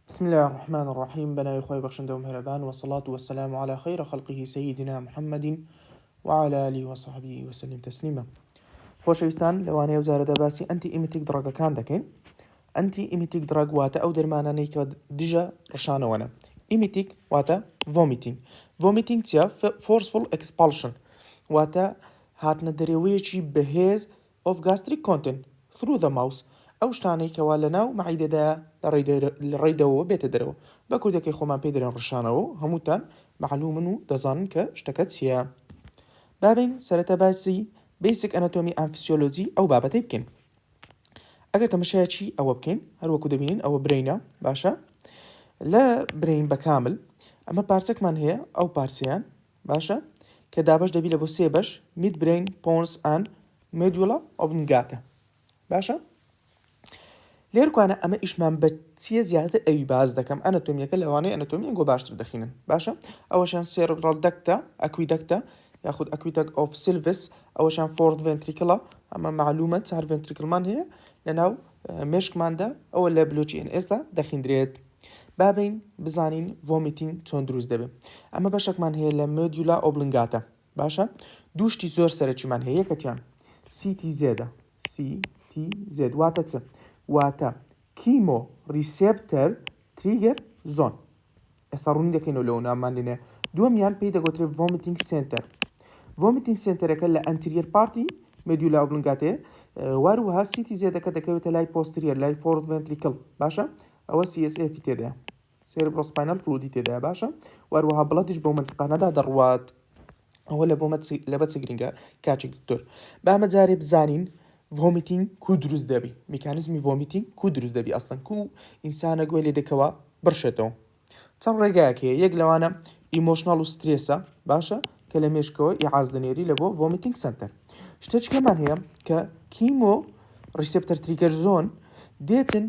بسم اللە الرحمن الرحیم بەناوی خوای بەخشندە و میهرەبان والصلاة والسلام علی خیر خلقه سیدنا محمد وعلی آله وصحبه وسلم تسلیما خۆشەویستان لەوانەیە وزارەدا باسی antiemetic drug ەکان دەکەین antiemetic drug واتە ئەو دەرمانانەی کە دژە ڕشانەوەنە emetic واتە vomiting vomiting چیە forceful expulsion واتە هاتنە دەرەوەیەکی بەهێز of gastric content through the mouth، ئەو شتانەی کەوا لەناو مەعیدەدایە لە ڕێی دەوەوە بێتە دەرەوە، بە کوردەکەی خۆمان پێی دەرێن ڕشانەوە و هەمووتان مەعلومن و دەزانن کە شتەکە چییە. با بێین سەرەتا باسی basic anatomy and physiology ئەو بابەتەی بکەین. ئەگەر تەمەشایەکی ئەوە بکەین هەر وەکو دەبینین ئەوە brain ە باشە لە brain بە کامل ئەمە پارچەکمان هەیە ئەو پارچەیان باشە کە دابەش دەبی لە بۆ سێ بەش midbrain pons and medulla oblongata باشە لێرکوانە ئەمە ئیشمان بە چیە زیاتر ئەوی باز دەکەم ئەنەتۆمیەکە لەوانەیە ئەنەتۆمی ئەنگۆ باشتر دەخینن باشە ئەوەشان cerebral duct ە aqueduct ە یاخود aqueduct of Sylvius ئەوەشان fourth ventricle ە ئەمە معلومە چار ventricle مان هەیە لەناو مێشکماندا ئەوە لە بلۆکی ئێن ئێستا دەخیندرێت با بێین بزانین vomiting چۆن دروست دەبێت ئەمە بەشێکمان هەیە لە medulla oblongata باشە دوو شتی زۆر سەرەکیمان هەیە یەکەکیان CTZ ە CTZ واتە چ واتە chemoreceptor trigger zone ئێستا ڕوونی دەکەینەوە لەوە ناومان لێنێ دووەمیان پێی دەگوترێت vomiting center vomiting center ەکە لە anterior part ی medulla oblongata ێ واروەها CTZ ەکە دەکەوێتە لای posterior لای fourth ventricle باشە ئەوە CSF ی تێدایە cerebrospinal fluid ی تێدایە باشە واروەها blood یش بەو مەنتیقانەدا دەڕوات ئەوە لە بۆ لە بەچ گرنگە کاچی دکتۆر با ئەمە جارێ بزانین vomiting کو دروست دەبی میکانزمی vomiting کو دروست دەبی ئەسڵەن کو ئینسانە گوێ لێ دەکەوە بڕشێتەوە چەند ڕێگایەک هەیە یەک لەوانە emotional و stress ە باشە کە لە مێشکەوە ئیعاز دەنێری لە بۆ vomiting center شتێکمان هەیە کە chemoreceptor trigger zone دێتن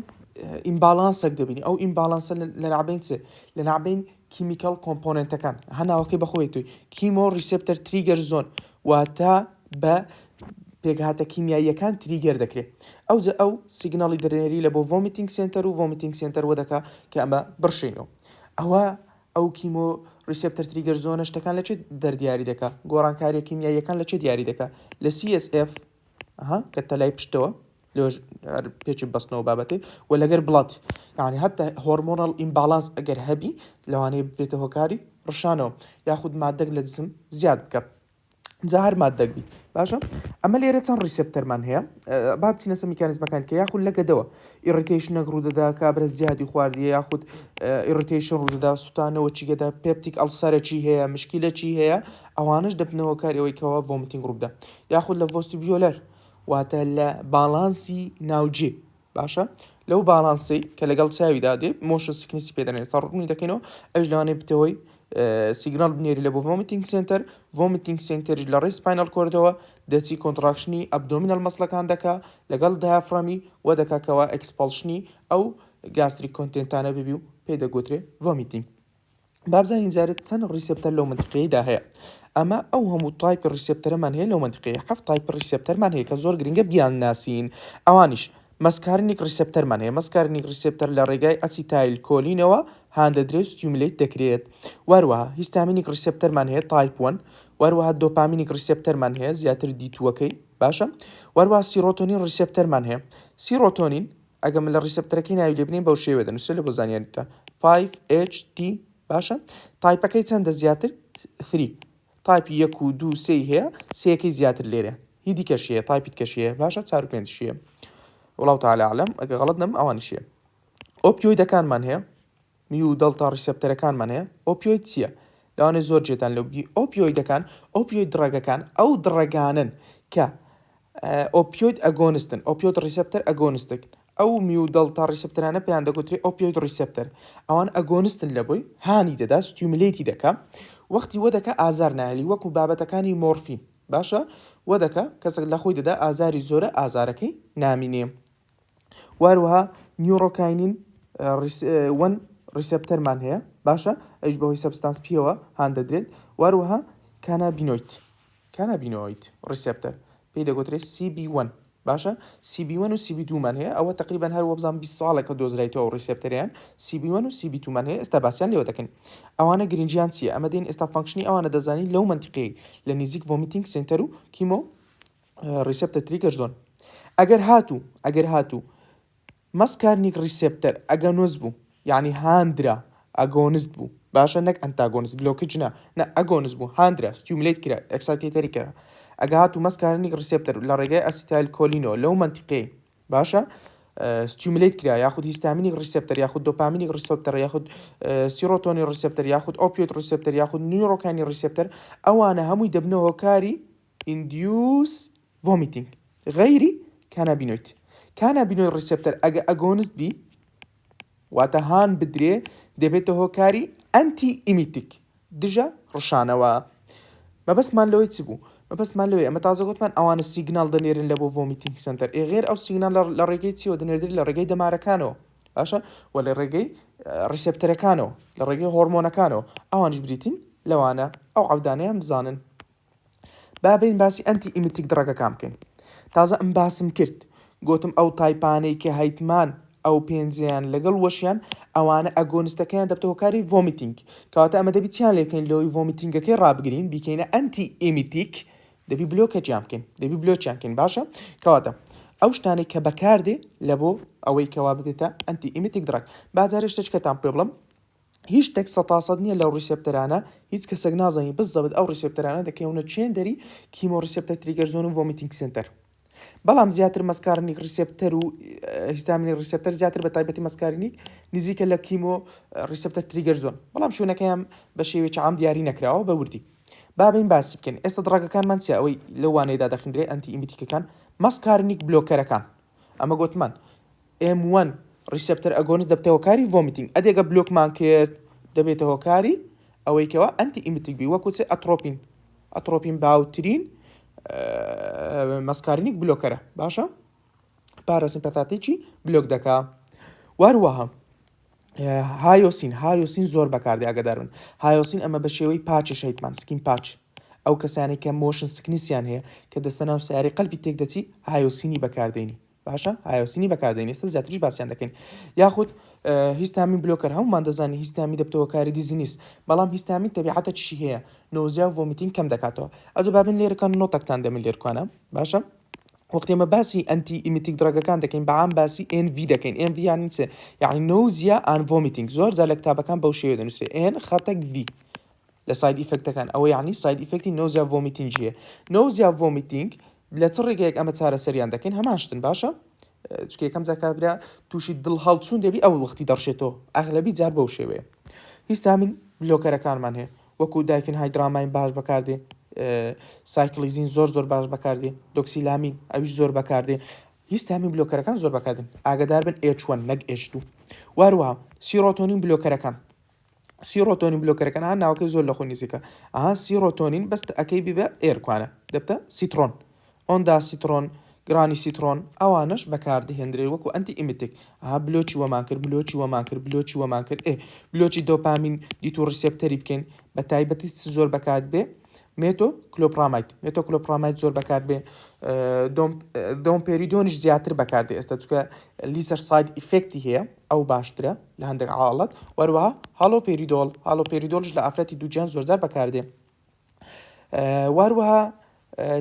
imbalance ێک دەبینی ئەو imbalance ە لە نابین چێ لە نابین chemical component ەکان هەناوەکەی بەخۆی توی chemoreceptor trigger zone واتە بە پێکهاتە کیمیاییەکان trigger دەکرێت ئەوجە ئەو signal ی دەنێری لە بۆ vomiting center و vomiting center وە دەکا کە ئەمە بڕشینەوە ئەوە ئەو chemoreceptor trigger zone ە شتەکان لە چێ دەردیاری دەکا گۆڕانکاریە کیمیاییەکان لە چێ دیاری دەکا لە CSF ئەها کە تەلای پشتەوە لۆژ پێچی بەستنەوە بابەتێ و لەگەر blood یعنی هەتا hormonal imbalance ئەگەر هەبی لەوانەیە ببێتە هۆکاری ڕشانەوە یاخود مادەک لە جسم زیاد بکە جا هەر مادەک بی باشە ئەمە لێرە چەند receptor مان هەیە با بچینە سەر میکانیزمەکان کە یاخود لە گەدەوە irritation ێک ڕوودەدا کابرا زیادی خواردیە یاخود irritation ڕوودەدا سوتانەوە چی گەدا peptic ulcer ەکی هەیە مشکیلەکی هەیە ئەوانش دەبنەوە کاری ئەوەی کەوا vomiting ڕووبدا یاخود لە vestibular واتە لە باڵانسی ناوجێ باشە لەو باڵانسەی کە لەگەڵ چاویدا دێ motion sickness ی پێ دەنێن ئێستا ڕوونی دەکەینەوە ئەوش لەوانەیە بتەوەی signal بنێری لە بۆ vomiting center vomiting center یش لە ڕێی spinal cord ەوە دەچی contraction ی abdominal muscle ەکان دەکا لەگەڵ diaphragm ی و دەکا کەوا expulsion ی ئەو gastric content انە ببی و پێی دەگوترێ vomiting. با بزانین جارێ چەند receptor لەو مەنتیقەیەدا هەیە. ئەمە ئەو هەموو type ی receptor ەمان هەیە لەو مەنتیقەیە. حەفت type ی receptor مان هەیە کە زۆر گرنگە بیانناسین. ئەوانیش، muscarinic receptor مان هەیە. muscarinic receptor لە ڕێگای acetylcholine ەوە هاندەدرێت و stimulate دەکرێت. واروەها histaminic receptor مان هەیە type one. واروەها dopaminic receptor مان هەیە زیاتر D two ەکەی. باشە. واروەها serotonin receptor مان هەیە. سیرۆتۆنین ئەگەر من لە receptor ەکەی ناوی لێ بنێم بەو شێوەیە دەنووسرێت لە بۆ زانیاریتان 5HT باشە type ەکەی چەندە زیاتر 3 type ی یەک و دوو سێی هەیە سێەکەی زیاتر لێرە هی دیکەش هەیە type ی دیکەش هەیە باشە چار و پێنج هەیە وەڵاو تعالی اعلم ئەگەر غەڵەت نەم ئەوانیش هەیە opioid ەکانمان هەیە mu delta receptor ەکانمان هەیە opioid چییە لەوانەیە زۆر جێتان لەو بگی opioid ەکان opioid drug ەکان ئەو drug انن کە opioid agonist ن، opioid receptor agonist ن، ئەو mu delta receptor انە پێیان دەگوترێ opioid receptor، ئەوان agonist ن لە بۆی هانی دەدا stimulate ی دەکا وەختی وە دەکا ئازار نایەلی وەکو بابەتەکانی مۆرفین باشە وە دەکا کەسێک لە خۆی دەدا ئازاری زۆرە ئازارەکەی نامینێ واروەها neurokinin one receptor مان هەیە باشە ئەویش بەهۆی substance P یەوە هان دەدرێت واروەها cannabinoid cannabinoid receptor پێی دەگوترێت CB1. باشە CB one و CB دوومان هەیە ئەوە تقریبان هەر وەبزان 20 ساڵێکە دۆزرایتەوە ئەو receptor یان CB one و CB two مان هەیە ئێستا باسیان لێوە دەکەین ئەوانە گرنگیان چییە ئەمە دێن ئێستا function ی ئەوانە دەزانین لەو مەنتیقەی لە نزیک vomiting center و chemoreceptor trigger zone ئەگەر هاتوو ئەگەر هاتوو muscarinic receptor agonist بوو یانی هاندرا agonist بوو باشە نەک antagonist blockage نا نا agonist بوو هاندرا stimulate کرا excitatory کرا ئەگە هاتوو muscarinic receptor لە ڕێگای acetylcholine ەوە لەو مەنتیقەی باشە stimulate کرا یاخود histaminic receptor یاخود dopaminic receptor یاخود serotonin receptor یاخود opioid receptor یاخود neurokinin receptor ئەوانە هەمووی دەبنە هۆکاری induce vomiting غەیری cannabinoid cannabinoid receptor ئەگە agonist بی واتە هان بدرێ دەبێتە هۆکاری antiemetic دژە ڕشانەوە مەبەستمان لەوەی چ بوو مەبەستمان لەوەی ئەمە تازە گوتمان ئەوانە signal دەنێرن لە بۆ vomiting center ئێ غێر ئەو signal لە ڕێگەی چیەوە دەنێردرێت لە ڕێگەی دەمارەکانەوە باشە و لە ڕێگەی receptor ەکانەوە لە ڕێگەی هۆرمۆنەکانەوە ئەوانیش بریتین لەوانە ئەو عەودانەیان بزانن با بێین باسی antiemetic drug ەکان بکەین تازە ئەم باسم کرد گۆتم ئەو type انەی کە هەیتمان ئەو پێنجیان لەگەڵ وەشیان ئەوانە agonist ەکەیان دەبتە هۆکاری vomiting کەواتە ئەمە دەبی چیان لێ بکەین لەوەی vomiting ەکەی ڕابگرین بیکەینە antiemetic دەبی blockage یان بکەین دەبی block یان بکەین باشە کەواتە ئەو شتانەی کە بەکاردێ لە بۆ ئەوەی کەوا ببێتە antiemetic drug با جارێ شتێکتان پێ بڵم هیچ شتێک سەتاسەد نییە لەو receptor انە، هیچ کەسێک نازانی بزەبت ئەو receptor انە دەکەونە چێندەری chemoreceptor trigger zone و vomiting center. بەڵام زیاتر muscarinic receptor و histaminic receptor زیاتر بە تایبەتی muscarinic نزیکە لە chemoreceptor trigger zone بەڵام شوێنەکەیان بە شێوەیەکی عام دیاری نەکراوە بە وردی. با بێین باسی بکەین ئێستا drug ەکانمان چیە ئەوەی لەو وانەیەدا دەخیندرێ antiemetic ەکان muscarinic blocker ەکان ئەمە گۆتمان M one receptor agonist دەبتە هۆکاری vomiting ئەدێ گە block مان کرد دەبێتە هۆکاری ئەوەی کەوا antiemetic بی وەکو چ atropine atropine باوترین muscarinic blocker ە باشە parasympathetic ی block دەکا واروەها hyoscine hyoscine زۆر بەکاردێ ئاگادار بن hyoscine ئەمە بە شێوەی patch شەیتمان skin patch ئەو کەسانەی کە motion sickness یان هەیە کە دەستە ناو سیاری قەلبی تێک دەچی hyoscine ی بەکاردێنی باشە hyoscine ی بەکاردێنی ئێستا زیاتریش باسیان دەکەین یاخود histamine blocker هەمومان دەزانین histamine دەبتە هۆکاری dizziness بەڵام histamine تەبیعەتە چی هەیە nausea و vomiting کەم دەکاتەوە ئەجە بابن لێرەکان note ەکتان دەمن لێرکانە باشە وەختی ئێمە باسی antiemetic drug ەکان دەکەین بە عام باسی NV دەکەین NV یانی چ یعنی nausea and vomiting زۆر جار لە کتابەکان بەو شێوەیە دەنووسرێ N خەتەک V لە side effect ەکان ئەوە یعنی side effect ی nausea vomiting یە nausea vomiting لە چ ڕێگەیەک ئەمە چارەسەریان دەکەین هەمان شتن باشە چونکە یەکەم جار کابرا تووشی دڵ هەڵچوون دەبی ئەو وەختی دەڕشێتەوە ئەغلەبی جار بەو شێوەیە histamine blocker ەکانمان هەیە وەکو diphenhydramine باش بەکاردێ cyclizine زۆر زۆر باش بەکاردێ doxylamine ئەویش زۆر بەکاردێ histamine blocker ەکان زۆر بەکاردن ئاگدار بن H1 نەک H2 واروەها serotonin blocker ەکان serotonin blocker ەکان ها ناوەکەی زۆر لە خۆی نزیکە ئەها سیرۆتۆنین بەست ئەکەی بیبە ئێرکوانە دەبتە سیترۆن ondansetron granisetron ئەوانەش بەکاردەهێندرێت وەکو antiemetic ئەها block ی وەمان کرد block ی وەمان کرد block ی وەمان کرد ئێ block ی dopamine D2 receptor ی بکەین بە تایبەتی چ زۆر بەکات بێ metoclopramide metoclopramide زۆر بەکار بێ domperidone یش زیاتر بەکاردێ ئێستا چکە lesser side effect ی هەیە ئەو باشترە لە هەندێک حاڵەت وەروەها haloperidol haloperidol ش لە ئافرەتی دووگیان زۆرجار بەکاردێ واروەها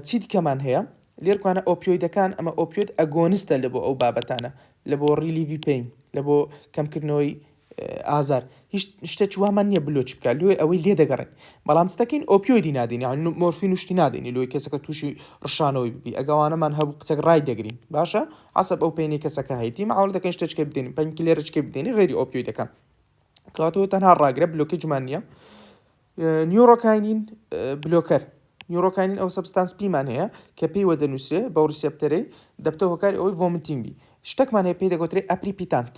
چی دیکەمان هەیە لێرکوانە opioid ەکان ئەمە opioid agonist ە لە بۆ ئەو بابەتانە لە بۆ relieve ی pain لە بۆ کەمکردنەوەی ئازار هیچ شتێکی وامان نییە block ی بکە لۆی ئەوەی لێ دەگەڕێن بەڵام ستەکەین opioid ی نادێن یان مۆرفین و شتی نادێنی لۆی کەسەکە تووشی ڕشانەوەی ببی ئەگەوانەمان هەبوو قچەک ڕای دەگرین باشە عسب ئەو pain ی کەسەکە هەیتی معاول دەکەین شتێکە بدێنین painkiller ەچکە بدێنی غێری opioid ەکان کەواتەوە تەنها ڕاگرە blockage مان نییە neurokinin blocker neurokinin ئەو substance P مان هەیە کە پێیوە دەنووسرێ بەو receptor ەی دەبتە هۆکاری ئەوەی vomiting بی شتێکمان هەیە پێی دەگوترێ aprepitant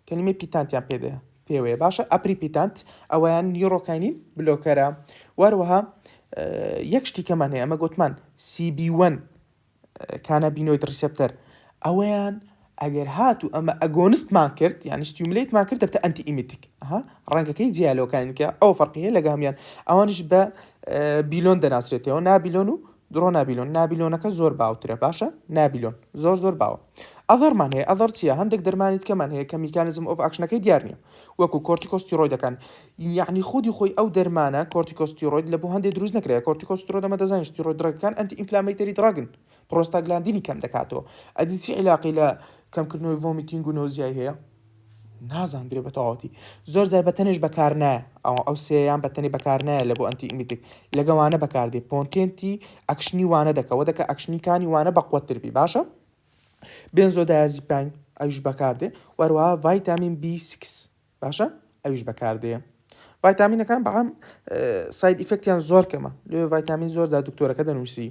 کەلیمەی pitant یان پێ پێوەیە باشە aprepitant ئەوەیان neurokinin blocker ە واروەها یەک شتی کەمان هەیە ئەمە گوتمان CB1 cannabinoid receptor ئەوەیان ئەگەر هاتوو ئەمە agonist مان کرد یعنی stimulate مان کرد دەبتە antiemetic ئەها ڕەنگەکەی جیالۆکانی کە ئەو فەرقیە لەگە هەمیان ئەوانش بە bilon دەناسرێتەوە nabilone و dronabinol nabilone ەکە زۆر باوترە باشە nabilone زۆر زۆر باوە other مان هەیە other چییە هەندێک دەرمانی دیکەمان هەیە کە mechanism of action ەکەی دیار نییە وەکو کۆرتیکۆستیرۆیدەکان یعنی خودی خۆی ئەو دەرمانە کۆرتیکۆستیرۆید لە بۆ هەندێک دروست نەکرێت کۆرتیکۆستیرۆید ئەمە دەزانین steroid drug ەکان anti inflammatory drug ن پرۆستاگلاندینی کەم دەکاتەوە ئەدی چی عیلاقی لە کەمکردنەوەی vomiting و nausea ی هەیە نازاندرێ بە تەواوەتی زۆر جار بە تەنێش بەکار نایە ئەو ئەو سێیان بە تەنێ بەکار نایە لە بۆ antiemetic لەگەوانە بەکاردێ potency action ی وانە دەکەوە دەکە action ی کانی وانە بەقوەتتر بی باشە benzodiazepine ئەویش بەکاردێ وەروە ڤایتامین B6 باشە ئەویش بەکاردێ ڤایتامینەکان بەعام side effect یان زۆر کەمە لێ ڤایتامین زۆر جار دکتۆرەکە دەنووسی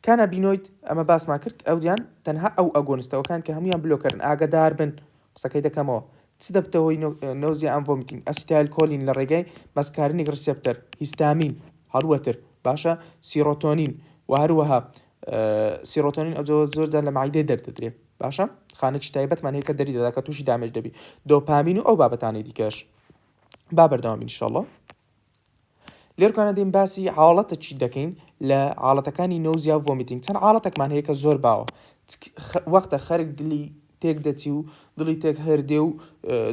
cannabinoid ئەمە باسمان کرد ئەودیان تەنها ئەو agonist ەوەکان کە هەمویان blocker ن ئاگدار بن قسەکەی دەکەمەوە چ دەبتە هۆی nausea and vomiting acetylcholine لە ڕێگای muscarinic receptor histamine هەروەتر باشە سیرۆتۆنین و هەروەها سیرۆتۆنین ئەو زۆر جار لە مەعیدەی دەردەدرێ باشە خانەکی تایبەتمان هەیە کە دەری دەدا کە تووشی damage دەبی دۆپامین و ئەو بابەتانەی دیکەش با بەردەوام بین ئینشەڵڵا لێرکانە دێن باسی حاڵەتە چی دەکەین لە حاڵەتەکانی nausea و vomiting چەند حاڵەتێکمان هەیە کە زۆر باوە وەختە خەرک دلی تێک دەچی و دڵی تێک هەردێ و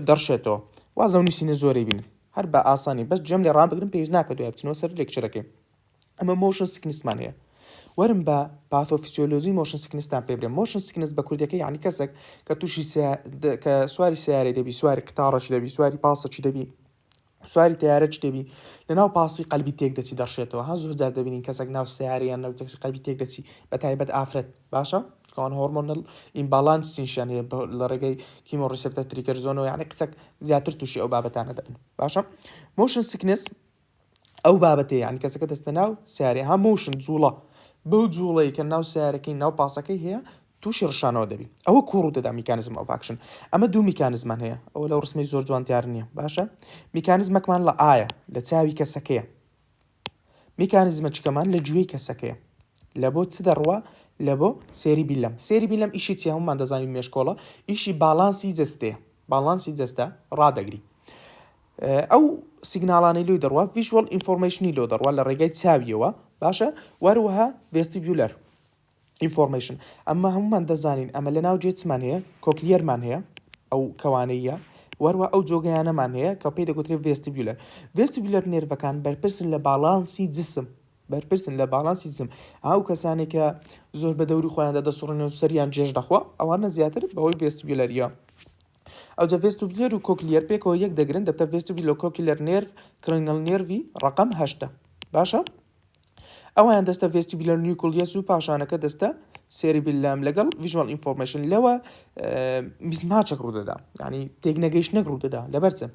دەڕشێتەوە وازە و نووسینە زۆرەی بین هەر بە ئاسانی بەس جەم لێ ڕابگرن پێویست ناکە دوای بچنەوە سەر lecture ەکەی ئەمە motion sickness مان هەیە وەرن بە pathophysiology motion sickness تان پێ برێم motion sickness بە کوردەکە یعنی کەسێک کە تووشی کە سواری سیارەی دەبی سواری قتاڕەش دەبی سواری پاسەکی دەبی سواری تیارەکی دەبی لەناو پاسی قەلبی تێک دەچی دەڕشێتەوە ها زۆر جار دەبینین کەسێک ناو سیارە یان ناو تەکسی قەلبی تێک دەچی بە تایبەت ئافرەت باشە کەوان hormonal imbalance یشیان هەیە لە ڕێگەی chemoreceptor trigger zone ەوە یعنی قسەک زیاتر تووشی ئەو بابەتانە دەبن باشە motion sickness ئەو بابەتەی یانی کەسەکە دەستە ناو سیارەی ها motion جوڵە بەو جوڵەی کە ناو سیارەکەی ناو پاسەکەی هەیە تووشی ڕشانەوە دەبی ئەوە کوڕ و دەدا mechanism of action ئەمە دوو میکانزمان هەیە ئەوە لەو ڕسمەی زۆر جوان دیار نییە باشە میکانزمەکمان لە ئایا لە چاوی کەسەکەیە میکانزمەچکەمان لە گوێی کەسەکەیە لە بۆ چ دەڕوا لە بۆ cerebellum cerebellum ئیشی چی هەمومان دەزانین مێشکۆڵە ئیشی باڵانسی جەستەیە باڵانسی جەستە ڕادەگری ئەو سیگناڵانەی لۆی دەڕوا visual information ی لۆ دەڕوا لە ڕێگای چاویەوە باشە وەروەها vestibular information ئەمە هەمومان دەزانین ئەمە لە ناو جێ چمان هەیە cochlear مان هەیە ئەو کەوانەیە وەروە ئەو جۆگەیانەمان هەیە کە پێی دەگوترێت vestibular vestibular nerve ەکان بەرپرسن لە باڵانسی جسم بەرپرسن لە باڵانسی جسم ئەو کەسانێک کە زۆر بە دەوری خۆیاندا دەسوڕن و سەریان جێژ دەخوا ئەوانە زیاتر بەهۆی vestibular ە ئەوجا vestibular و cochlear پێکەوە یەک دەگرن دەبتە vestibulocochlear nerve cranial nerve ی ڕەقەم هەشتە باشە ئەویان دەستە vestibular nucleus و پاشانەکە دەستە cerebellum لەگەڵ visual information لەوە mismatch ێک ڕوودەدا ینی تێک نەگەیشتنێک ڕوودەدا لەبەرچە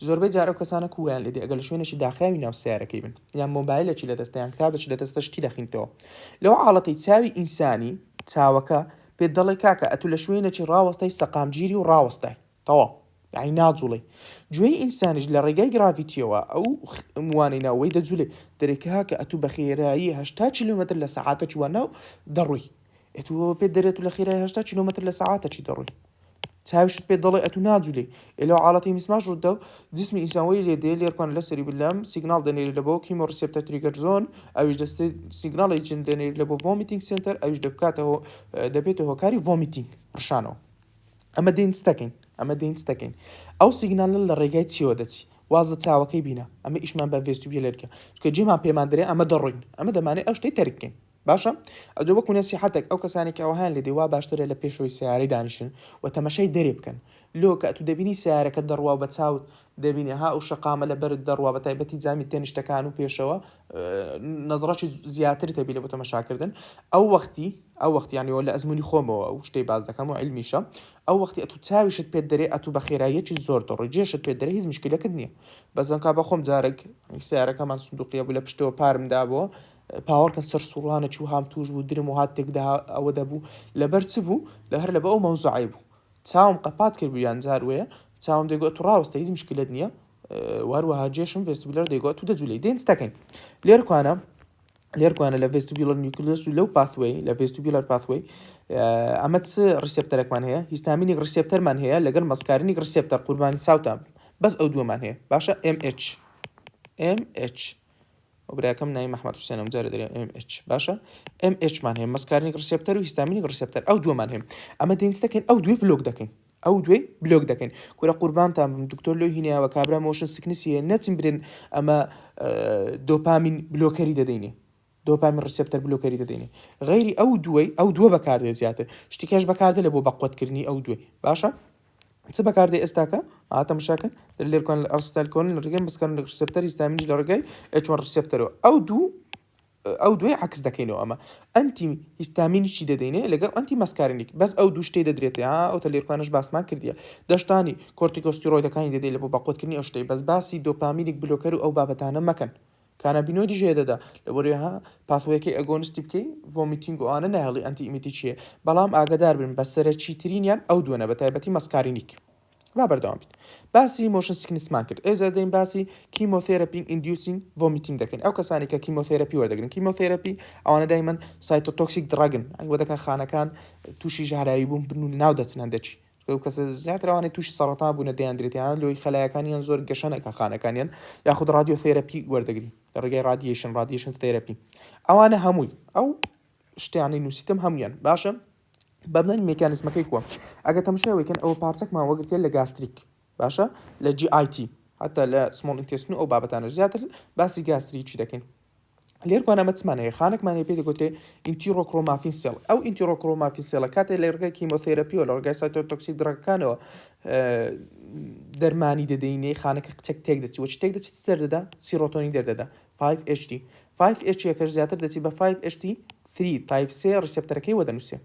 زۆربەی جار ئەو کەسانە کویان لێدێ ئەگەر لە شوێنێکی داخراوی ناو سیارەکەی بن یان مۆبایلێکی لە دەستە یان کتابێکی لە دەستە شتی دەخینتەوە لەو حاڵەتی چاوی ئینسانی چاوەکە پێت دەڵێ کاکە ئەتو لە شوێنێکی ڕاوەستای سەقامگیری و ڕاوەستای تەواو یعنی ناجوڵێی گوێی ئینسانیش لە ڕێگای gravity یەوە ئەو موانەی ناوەی دەجولێ دەرێ کاکە ئەتو بە خێرایی 80 کیلۆمەتر لە سەعاتە چوە ناو دەڕۆی ئەتو پێت دەرێت و لە خێرای 80 کیلۆمەتر لە سەعاتە چی دەڕۆی چاویشت پێت دەڵێ ئەتو ناجولێی ئێ لەو حاڵەتی mismatch ڕوودە و جسمی ئینسان وەی لێ دێ لێرکان لە cerebellum signal دەنێری لە بۆ chemoreceptor trigger zone ئەویش دەستێ سیگناڵی جن دەنێری لە بۆ vomiting center ئەویش دەبکاتەوە دەبێتە هۆکاری vomiting ڕشانەوە ئەمە دێین چ دەکەین ئەمە دێین چ دەکەین ئەو سیگنالە لە ڕێگای چیەوە دەچی واز لە چاوەکەی بینە ئەمە ئیشمان بە vestibular کە چونکە جێمان پێمان دەرێ ئەمە دەڕۆین ئەمە دەمانێ ئەو شتەی تەرک بکەین باشە ئەجە وەکو نەسیحەتێک ئەو کەسانی کە ئەوهایان لێ دێ وا باشترە لە پێشەوەی سەیارەی دانیشن و تەمەشای دەرێ بکەن لۆ کە ئەتوو دەبینی سەیارەکە دەڕوا و بە چاوت دەبینی ها ئەو شەقامە لە بەرت دەڕوا بە تایبەتی جامی تەنیشتەکان و پێشەوە نەزڕەکی زیاترت هەبی لە بۆ تەمەشاکردن ئەو وەختی ئەو وەختی یانی لە ئەزموونی خۆمەوە ئەو شتەی باس دەکەم و عیلمیشە ئەو وەختی ئەتوو چاویشت پێت دەرێ ئەتوو بە خێراییەکی زۆر دەڕۆی جێشت پێت دەرێ هیچ مشکلەکت نییە بەس ئەنکا بە خۆم جارێک سیارەکەمان سندوقیە بوو لە پشتەوە پارم دابووە پاوەڕکە سەرسوڕانە چوو هام توش بوو درم و هات تێکدا ئەوە دەبوو لەبەر چ بوو لە هەر لەبە ئەو مەوزوعەی بوو چاوم قەپات کرد بوو یان جار وەیە چاوم دەیگۆ تو ڕاوەستە هیچ مشکلەت نییە واروەها جێشم vestibular دەیگۆ تو دەجولەی دێن دەکەین لێرکوانە لێرکوانە لە vestibular nucleus و لەو pathway لە vestibular pathway ئەمە چ receptor ێکمان هەیە histaminic receptor مان هەیە لەگەڵ muscarinic receptor قوربانی ساوتان بەس ئەو دووەمان هەیە باشە MH MH. ئەو براکەم ناوی مەحمەد حوسێنە ئەم جارە دەرێ ئێم ئێچ باشە ئێم ئێچمان هەیە muscarinic receptor و histaminic receptor ئەو دووەمان هەیە ئەمە دێن چ دەکەین ئەو دوێ block دەکەین ئەو دوێ block دەکەین کورە قوربانتان بم دکتۆر لۆی هیناوە کابرا motion sickness ی هەیە نەچن برێن ئەمە dopamine blocker ی دەدەینێ dopamine receptor blocker ی دەدەینێ غەیری ئەو دووەی ئەو دووە بەکاردێ زیاتر شتیکەش بەکاردێ لە بۆ بەقوەتکردنی ئەو دوێ باشە چ بەکاردێ ئێستاکە ئا تەمشاکەن لێرکان لە acetylcholine لە ڕێگەی muscarinic receptor histamine یش لە ڕێگای H1 receptor ەوە ئەو دوو ئەو دوێ عکس دەکەینەوە ئەمە anti histamine یشی دەدەینێ لەگەڵ anti muscarinic بەس ئەو دوو شتەی دەدرێتێ ها ئەو تەلێرکانش باسمان کردیە دەشتانی کۆرتیکۆستیرۆیدەکانی دەدەی لە بۆ بەقوتکردنی ئەو شتەی بەس باسی dopaminic blocker و ئەو بابەتانە مەکەن cannabinoid یش هەیە دەدا لەبەرەوەی ها pathway ەکەی agonist ی بکەی vomiting و ئەوانە ناهێڵی antiemetic هەیە بەڵام ئاگادار بن بە سەرەکیترینیان ئەو دووەنە بە تایبەتی muscarinic با بەردەوام بیت باسی motion sickness مان کرد ئێجا دێین باسی chemotherapy inducing vomiting دەکەین ئەو کەسانی کە chemotherapy وەردەگرن chemotherapy ئەوانە دایمەن cytotoxic drug ن ئەوە دەکەن خانەکان تووشی ژەهراوی بوون بن و ناو دەچن هەندێکی ئەو کەسە زیاتر ئەوانەی تووشی سەڕەتان بوونە دەیاندرێت یان لۆی خەلایەکانیان زۆر گەشە نەکا خانەکانیان یاخود radiotherapy وەردەگری لە ڕێگای radiation radiation therapy ئەوانە هەمووی ئەو شتیانەی نووسیتم هەمویان باشە بەمن میکانزمەکەی کووە ئەگە تەمشاوێکن ئەوە پارچەکمان وەگرتێت لە gastric باشە لە GIT حتا لە small intestine و ئەو بابەتانە زیاتر باسی gastric ی دەکەین لێرکوان ئەمە چمان هەیە خانەکمان هەیە پێی دەگوترێ enterochromaffin cell ئەو enterochromaffin cell ە کاتێ لە ڕێگای chemotherapy و لە ڕێگای cytotoxic drug ەکانەوە دەرمانی دەدەینێ خانەکە قچەک تێک دەچی وەچ تێک دەچێت دەردەدا سیرۆتۆنین دەردەدا 5-HT 5-HT یەکەش زیاتر دەچی بە 5-HT 3 type سێ receptor ەکەی وە دەنووسێ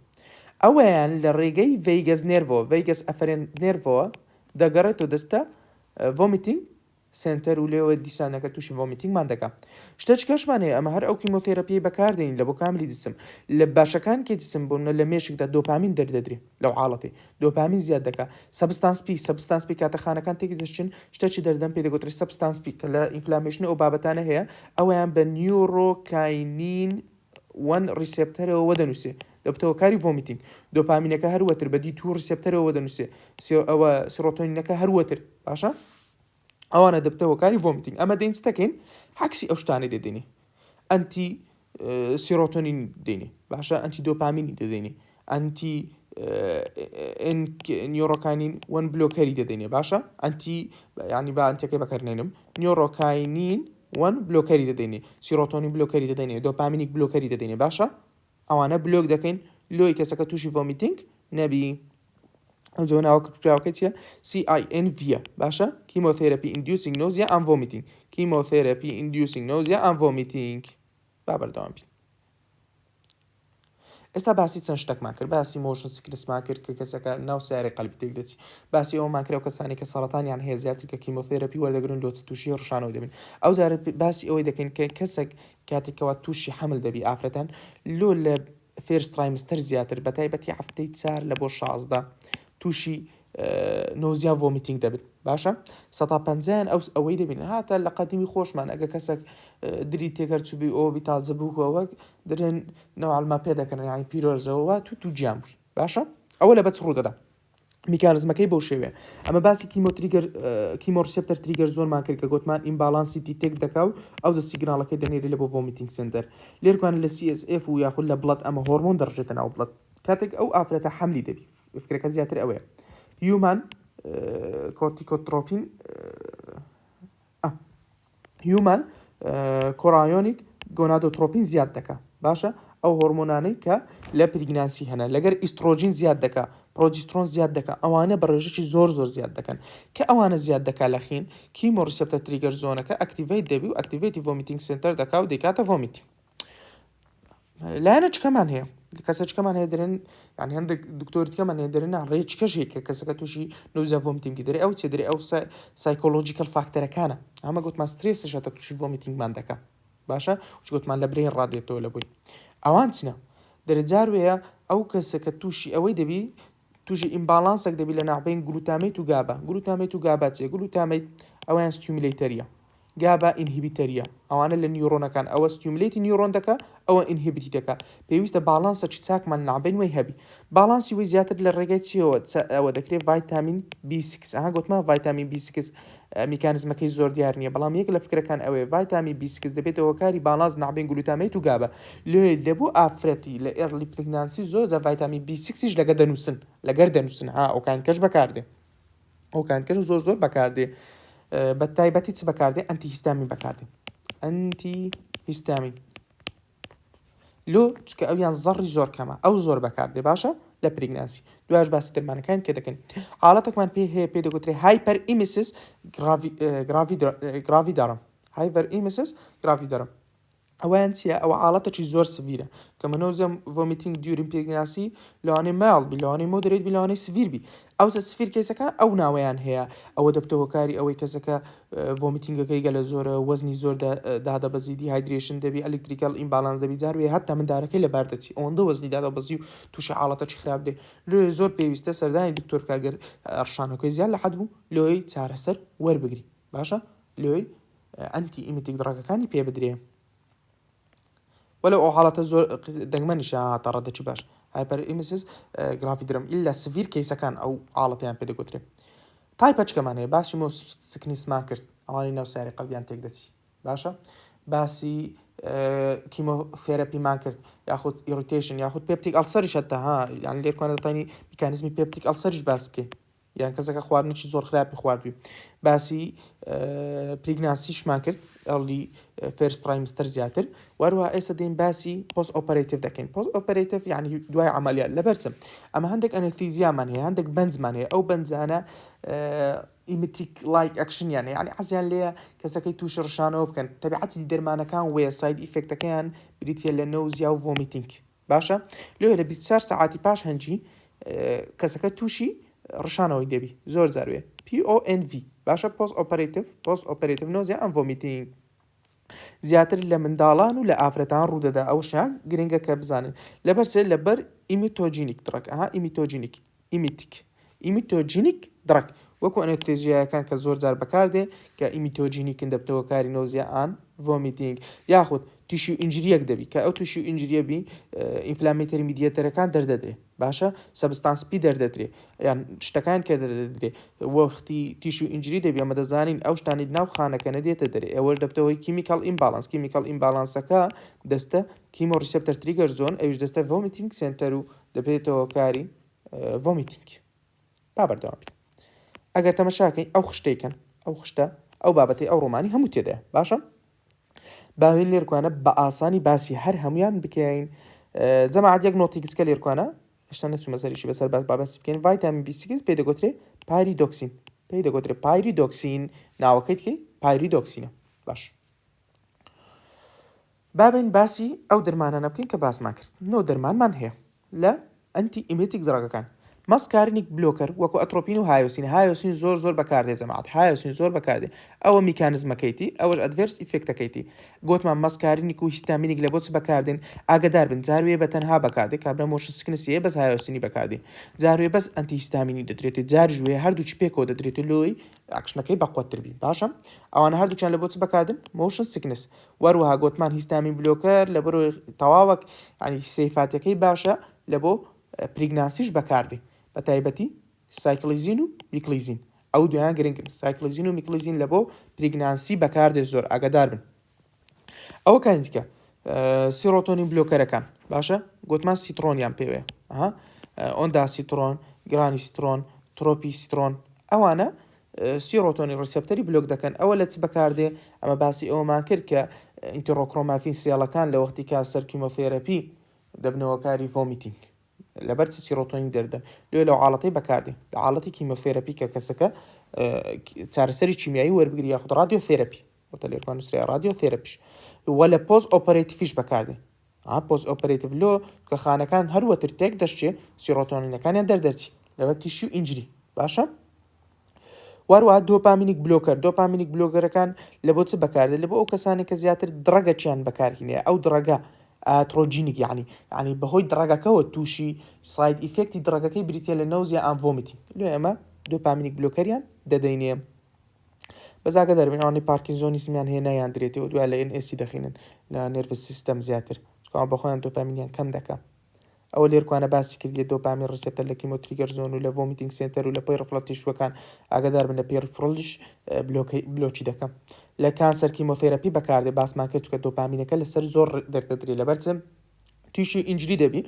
ئەوەیان لە ڕێگەی vagus nerve ەوە vagus afferent nerve ەوە دەگەڕێتەوە دەستە vomiting center و لێوە دیسانەکە تووشی vomiting مان دەکا. شتەچکەشمان هەیە ئەمە هەر ئەو chemotherapy یەی بەکاردێنین لە بۆ کاملی جسم لە بەشەکان کەی جسم بۆ منە لە مێشکدا دۆپامین دەردەدرێ لەو حاڵەتەی دۆپامین زیاد دەکا substance P substance P کاتە خانەکان تێک دەشچن شتەچی دەردەم پێ دەگوترێ substance P کە لە inflammation ئەو بابەتانە هەیە ئەویان بە neurokinin 1 receptor ەوە وە دەنووسێ دەبتە هۆکاری vomiting دۆپامینەکە هەروەتر بە D2 receptor ەوە دەنووسێ ئەوە سیرۆتۆنینەکە هەروەتر باشە ئەوانە دەبتە هۆکاری vomiting ئەمە دێین چ دەکەین عەکسی ئەو شتانەی دەدەینێ anti serotonin دێنێ باشە anti dopamine ی دەدەینێ anti neurokinin one blocker ی دەدەینێ باشە anti ینی با anti ەکەی بەکارنێنم neurokinin one blocker ی دەدەینێ serotonin blocker ی دەدەینێ dopaminic blocker ی دەدەینێ باشە ئەوانە block دەکەین لۆی کەسەکە تووشی vomiting نەبی. ئەوجا ناوە کورتکراوەکەی چییە؟ CINV باشە chemotherapy inducing nausea and vomiting chemotherapy inducing nausea and vomiting با بەردەوام بین ئێستا باسی چەند شتێکمان کرد باسی motion sickness مان کرد کە کەسەکە ناو سیارەی قەلبی تێک دەچی باسی ئەومان کرد ئەو کەسانی کە سەرەتانیان هەیە زیاتر کە chemotherapy وەردەگرن لۆ چ تووشی ڕشانەوە دەبن ئەو جارە باسی ئەوەی دەکەین کە کەسێک کاتێک کەوا تووشی حەمل دەبی ئافرەتان لۆ لە first trimester زیاتر بە تایبەتی هەفتەی چار لە بۆ 16 تووشی nausea vomiting دەبن باشە سەتا پەنجایان ئەو ئەوەی دەبین هاتە لە قەدیمی خۆشمان ئەگە کەسێک دری تێکەر چوبی ئەوە بی تازە بووەوە درێن نەوەڵما پێ دەکەن یانی پیرۆزەوە تو دووگیان بووی باشە ئەوە لە بەچ ڕوو دەدا میکانزمەکەی بەو شێوەیە ئەمە باسی chemotrigger chemoreceptor trigger zone مان کرد کە گوتمان imbalance ی detect دەکا و ئەو جە signal ەکەی دەنێری لە بۆ vomiting center لێرکوان لە CSF و یاخود لە blood ئەمە هۆرمۆن دەڕژێتە ناو blood کاتێک ئەو ئافرەتە حەملی دەبی فکرەکە زیاتر ئەوەیە human corticotropin human chorionic gonadotropin زیاد دەکا باشە ئەو هۆرمۆنانەی کە لە pregnancy هەنە لەگەر ئیسترۆجین زیاد دەکا پرۆجیسترۆن زیاد دەکا ئەوانە بە ڕێژەکی زۆر زۆر زیاد دەکەن کە ئەوانە زیاد دەکا لە خین chemoreceptor trigger zone ەکە activate دەبی و activate ی vomiting center دەکا و دەیکاتە vomiting لایەنە چکەمان هەیە کەسە چکەمان هەیە دەرێن یان هەندێک دکتۆری تکەمان هەیە دەرێن نا ڕێچکەش هەیە کە کەسەکە تووشی nausea vomiting ی دەرێ ئەو چێ دەرێ ئەو psychological factor ەکانە ئەمە گوتمان سترێسش هەتا تووشی vomiting مان دەکا باشە چ گوتمان لە brain ڕادێتەوە لە بۆی ئەوان چنە دەرێ جار وەیە ئەو کەسە کە تووشی ئەوەی دەبی تووشی imbalance ێک دەبی لە ناوبەین glutamate و GABA glutamate و GABA چیە glutamate ئەویان stimulator ە. GABA inhibitor ە ئەوانە لە نیورۆنەکان ئەوە stimulate ی neuron دەکا ئەوە inhibit ی دەکا پێویستە باڵانسەکی چاکمان نابین وەی هەبی باڵانسی وەی زیاتر لە ڕێگای چیەوە ئەوە دەکرێت ڤایتامین B6 ئەها گوتمان ڤایتامین B6 میکانزمەکەی زۆر دیار نییە بەڵام یەک لە فکرەکان ئەوەیە ڤایتامین B6 دەبێتە هۆکاری باڵانس نابین glutamate و GABA لێ لە بۆ ئافرەتی لە early pregnancy زۆر جار ڤایتامین B6 یش لەگە دەنووسن لەگەر دەنووسن ها ئەوکان کەش بەکاردێ ئەوکان کەش زۆر زۆر بەکاردێ بە تایبەتی چ بەکاردێ antihistamine بەکاردێ antihistamine لۆ چکە ئەویان زەڕی زۆر کەمە ئەو زۆر بەکاردێ باشە لە pregnancy دواش باسی دەرمانەکان کە دەکەن حاڵەتێکمان پێ هەیە پێ دەگوترێ hyperemesis gravidarum hyperemesis gravidarum ئەوەیان چیە ئەوە حاڵەتێکی زۆر severe ە کە nausea vomiting during pregnancy لەوانەیە mild بی لەوانەیە moderate بی لەوانەیە severe بی ئەوجا severe case ەکان ئەو ناوەیان هەیە ئەوە دەبتە هۆکاری ئەوەی کەسەکە vomiting ەکەی گەلە زۆرە وەزنی زۆر دادەبەزی dehydration دەبی electrical imbalance دەبی جاروێ هەتا مندارەکەی لەبار دەچی ئەوەندە وەزنی دادەبەزی و تووشی حاڵەتەکی خراپ دێ لۆیە زۆر پێویستە سەردانی دکتۆر بکە گەر ڕشانەکەی زیاد لە حەد بوو لۆی چارەسەر وەربگری باشە لۆی antiemetic drug ەکانی پێ بدرێ وەلو ئەو حاڵەتە زۆر دەگمەنیشە تا ڕادەکی باش hyperemesis gravidarum ئیلا severe case ەکان ئەو حاڵەتیان پێ دەگوترێ type ەچکەمان هەیە باسی motion sickness مان کرد ئەوانی ناو ساری قەلبیان تێک دەچی باشە باسی chemotherapy مان کرد یاخود irritation یاخود peptic ulcer یش هەتا ها یان لێرکوانە دەتوانی میکانیزمی peptic ulcer یش باس بکەین یان کەسەکە خواردنێکی زۆر خراپی خواردبی باسی pregnancy شمان کرد early first trimester زیاتر وەروە ئێستا دێن باسی post operative دەکەین post operative یعنی دوای عملیات لەبەرچم ئەمە هەندێک anesthesia مان هەیە هەندێک بەنجمان هەیە ئەو بەنجانە emetic like action یان هەیە یعنی حەزیان لێیە کەسەکەی تووشی ڕشانەوە بکەن تەبیعەتی دەرمانەکان وەیە side effect ەکەیان بریتە لە nausea و vomiting باشە لۆیە لە 24 سەعاتی پاش هەنجی کەسەکە تووشی ڕشانەوەی دەبی زۆر جار وێ PONV باشە post operative post operative nausea and vomiting زیاتر لە منداڵان و لە ئافرەتان ڕوودەدا ئەوشیان گرنگە کە بزانن لەبەر چێ لەبەر emetogenic drug ئەها emetogenic emetic emetogenic drug وەکو anesthesia یەکان کە زۆر جار بەکاردێ کە emetogenic ن دەبتە هۆکاری nausea and vomiting یاخود tissue injury یەک دەبی کە ئەو tissue injury یە بی inflammatory mediator ەکان دەردەدرێ باشە substance P دەردەدرێ یان شتەکان کە دەردەدرێ وەختی tissue injury دەبی ئەمە دەزانین ئەو شتانی ناو خانەکە نەدێتە دەرێ ئەوەش دەبتە هۆی chemical imbalance chemical imbalance ەکە دەستە chemoreceptor trigger zone ئەویش دەستە vomiting center و دەبێتە هۆکاری vomiting با بەردەوام بین ئەگەر تەمەشاکەین ئەو خشتەی کەن ئەو خشتە ئەو بابەتی ئەو ڕۆمانی هەموو تێدایە باشە باوین لێرکوانە بە ئاسانی باسی هەر هەمویان بکەین جەماعەت یەک note ی گچکە لێرکوانە هێشتا نەچوومە سەریشی بەسەر باس بابەسی بکەین ڤایتامین B6 پێی دەگوترێ pyridoxine پێی دەگوترێ pyridoxine ناوەکەی تکەی pyridoxine ە باش با بێین باسی ئەو دەرمانانە بکەین کە باسمان کرد. نۆ دەرمانمان هەیە لە antiemetic drug ەکان. muscarinic blocker وەکو atropine و hyoscine. hyoscine زۆر زۆر بەکاردێ جەماعەت. hyoscine زۆر بەکاردێ. ئەوە میکانزمەکەیتی، ئەوەش adverse effect ەکەیتی. گۆتمان muscarinic و histaminic لە بۆ چ بەکاردێن؟ ئاگەدار بن جاروێ بە تەنها بەکاردێ کابرا motion sickness ی هەیە بەس hyoscine ی بەکاردێ. جاروێ بەس antihistamine ی دەدرێتێ جاریش وێ هەردووکی پێکەوە دەدرێتێ لۆی ئاکشنەکەی بەقوەتتر بی. باشە ئەوانە هەردووکیان لە بۆ چ بەکاردن؟ motion sickness. وەروەها گۆتمان histamine blocker لەبەرئەوەی تەواوەک یانی safety ەکەی باشە لە بۆ pregnancy ش بەکاردێ بە تایبەتی cyclizine و meclizine ئەو دویان گرنگن cyclizine و meclizine لە بۆ pregnancy بەکاردێ زۆر ئاگادار بن ئەوە کانی دیکە serotonin blocker ەکان باشە گۆتمان سیترۆنیان پێوەیە ondansetron granisetron tropisetron ئەوانە serotonin receptor ی block دەکەن ئەوە لە چ بەکاردێ؟ ئەمە باسی ئەوەمان کرد کە enterochromaffin cell ەکان لە وەختی کە سەر chemotherapy دەبنە هۆکاری vomiting لەبەر چ سیرۆتۆنین دەردەن لێ لەو حاڵەتەی بەکاردێ لە حاڵەتی chemotherapy کە کەسەکە چارەسەری کیمیایی وەربگری یاخود radiotherapy وتە لێرکان نووسرای radiotherapy ش وە لە post operative یش بەکاردێ ها post operative لۆ کە خانەکان هەروەتر تێک دەشچێ سیرۆتۆنینەکانیان دەردەرچی لەبەر tissue injury باشە واروەها dopaminic blocker dopaminic blocker ەکان لە بۆ چ بەکاردێت لە بۆ ئەو کەسانی کە زیاتر drug ەکیان بەکارهینەیە ئەو drug ە iatrogenic یعنی یعنی بەهۆی drug ەکەوە تووشی side effect ی drug ەکەی بریتە لە nausea and vomiting لۆ ئێمە dopaminic blocker یان دەدەینێ. بە. بەس ئاگادار بن ئەوانەی parkinsonism یان هەیە نایان درێتەوە دوای لە NS ی دەخینن لە nervous system زیاتر چونکە ئەوان بەخۆیان دۆپامینیان کەم دەکا. ئەوە لێرکوانە باسی کردیە dopamine receptor لە chemotrigger zone و لە vomiting center و لە peripheral tissue ەکان ئاگادار بن لە peripheral یش block ی دەکەم لە cancer chemotherapy بەکاردێ باسمان کرد چونکە دۆپامینەکە لەسەر زۆر دەردەدرێ لەبەر چ تووشی injury دەبی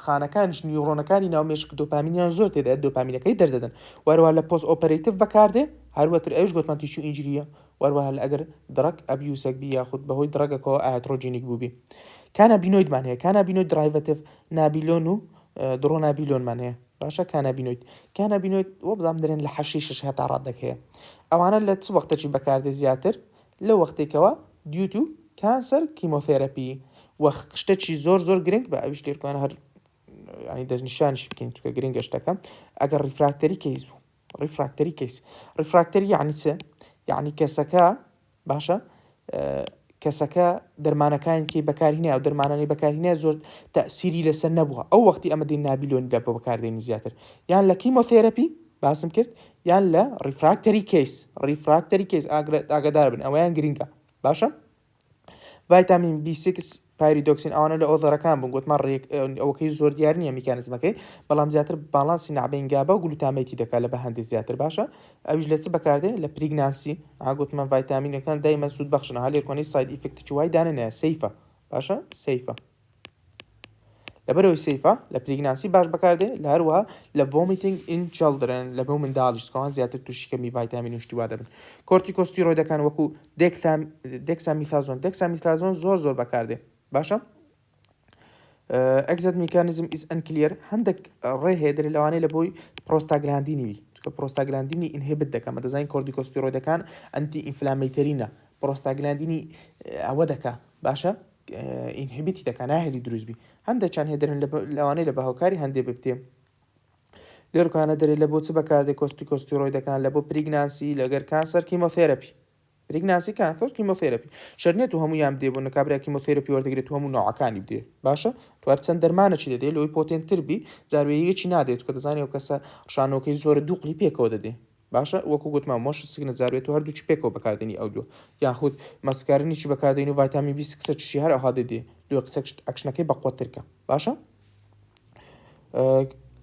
خانەکانیش نیورۆنەکانی ناو مێشک دۆپامینیان زۆر تێدا دۆپامینەکەی دەردەدەن وەروە لە post operative بەکاردێ هەروەتر ئەوش گوتمان تووشی injury یە وەروەها لە ئەگەر drug abuse ەک بی یاخود بەهۆی drug ەکەوە iatrogenic بووبی. cannabinoid مان هەیە cannabinoid derivative nabilone و dronabinol مان هەیە باشە cannabinoid cannabinoid وەبزانم دەرێن لە حەشیشش هەتا ڕادەک هەیە ئەوانە لە چ وەختەکی بەکاردێ زیاتر لە وەختێکەوە due to cancer chemotherapy وە شتەکی زۆر زۆر گرنگ بە ئەویش لێرکوانە هەر ینی دەستنیشانیش بکەین چونکە گرنگە شتەکە ئەگەر refractory case بوو refractory case refractory یعنی چ یعنی کەسەکە باشە کەسەکە دەرمانەکانی کەی بەکارهینە و دەرمانانی بەکارهینە زۆر تەسیری لەسەر نەبووە ئەو وەختی ئەمە دین nabilone لە بۆ بەکاردێنی زیاتر یان لە chemotherapy باسم کرد یان لە refractory case refractory case ئاگادار بن ئەوەیان گرنگە باشە ڤایتامین B six pyridoxine ئەوانە لە other ەکان بوون گوتمان ڕێک ئەوەکەی زۆر دیار نییە میکانزمەکەی بەڵام زیاتر باڵانسی نابین GABA و glutamate ی دەکات لە بە هەندێک زیاتر باشە ئەویش لە چ بەکاردێ لە pregnancy ئاگوتمان ڤایتامینەکان دایمە سوود بەخشن هەلێکۆنی side effect وای دانەنە safe ە باشە safe ە لەبەرئەوەی safe ە لە pregnancy باش بەکاردێ لە هەروەها لە vomiting in children لە بۆ منداڵیش چونکە زیاتر تووشی کەمی ڤایتامین و شتی وا دەبن corticosteroid ەکان وەکو dexamethasone dexamethasone زۆر زۆر بەکاردێ باشە exact mechanism is unclear هەندێک ڕێ هەیە دەرێ لەوانەیە لە بۆی پرۆستاگلاندینی بی چونکە prostaglandin ی inhibit دەکەمە دەزانین corticosteroid ەکان anti inflammatory نە prostaglandin ی ئەوە دەکا باشە inhibit ی دەکا ناهێلی دروست بی هەندێکیان هەیە دەرن لەوانەیە لە بە هۆکاری هەندێ ببتێ لێرکانە دەرێ لە بۆ چ بەکاردێ corticosteroid ەکان لە بۆ pregnancy لەگەر cancer chemotherapy pregnancy cancer chemotherapy شەرنێت و هەمویان بدێ بۆ نەکابرا chemotherapy وەردەگرێت و هەموو ناوەکانی بدێ باشە توار چەند دەرمانەکی دەدێ لەوەی potent تر بی جاروەیەکی نادێت کە دەزانانی ئەو کەسە ڕشانەوەکەی زۆرە دووقلی پێکەوە دەدێ باشە وەکو گوتمان motion sickness جاروێت و هەردووکی پێکەوە بەکاردێنی ئەو دووە یاخود muscarinic ی بەکاردێنی و ڤایتامین B six ە چی هەر ئەوها دەدێ لۆ قسە ئەکشنەکەی بەقوەترکە باشە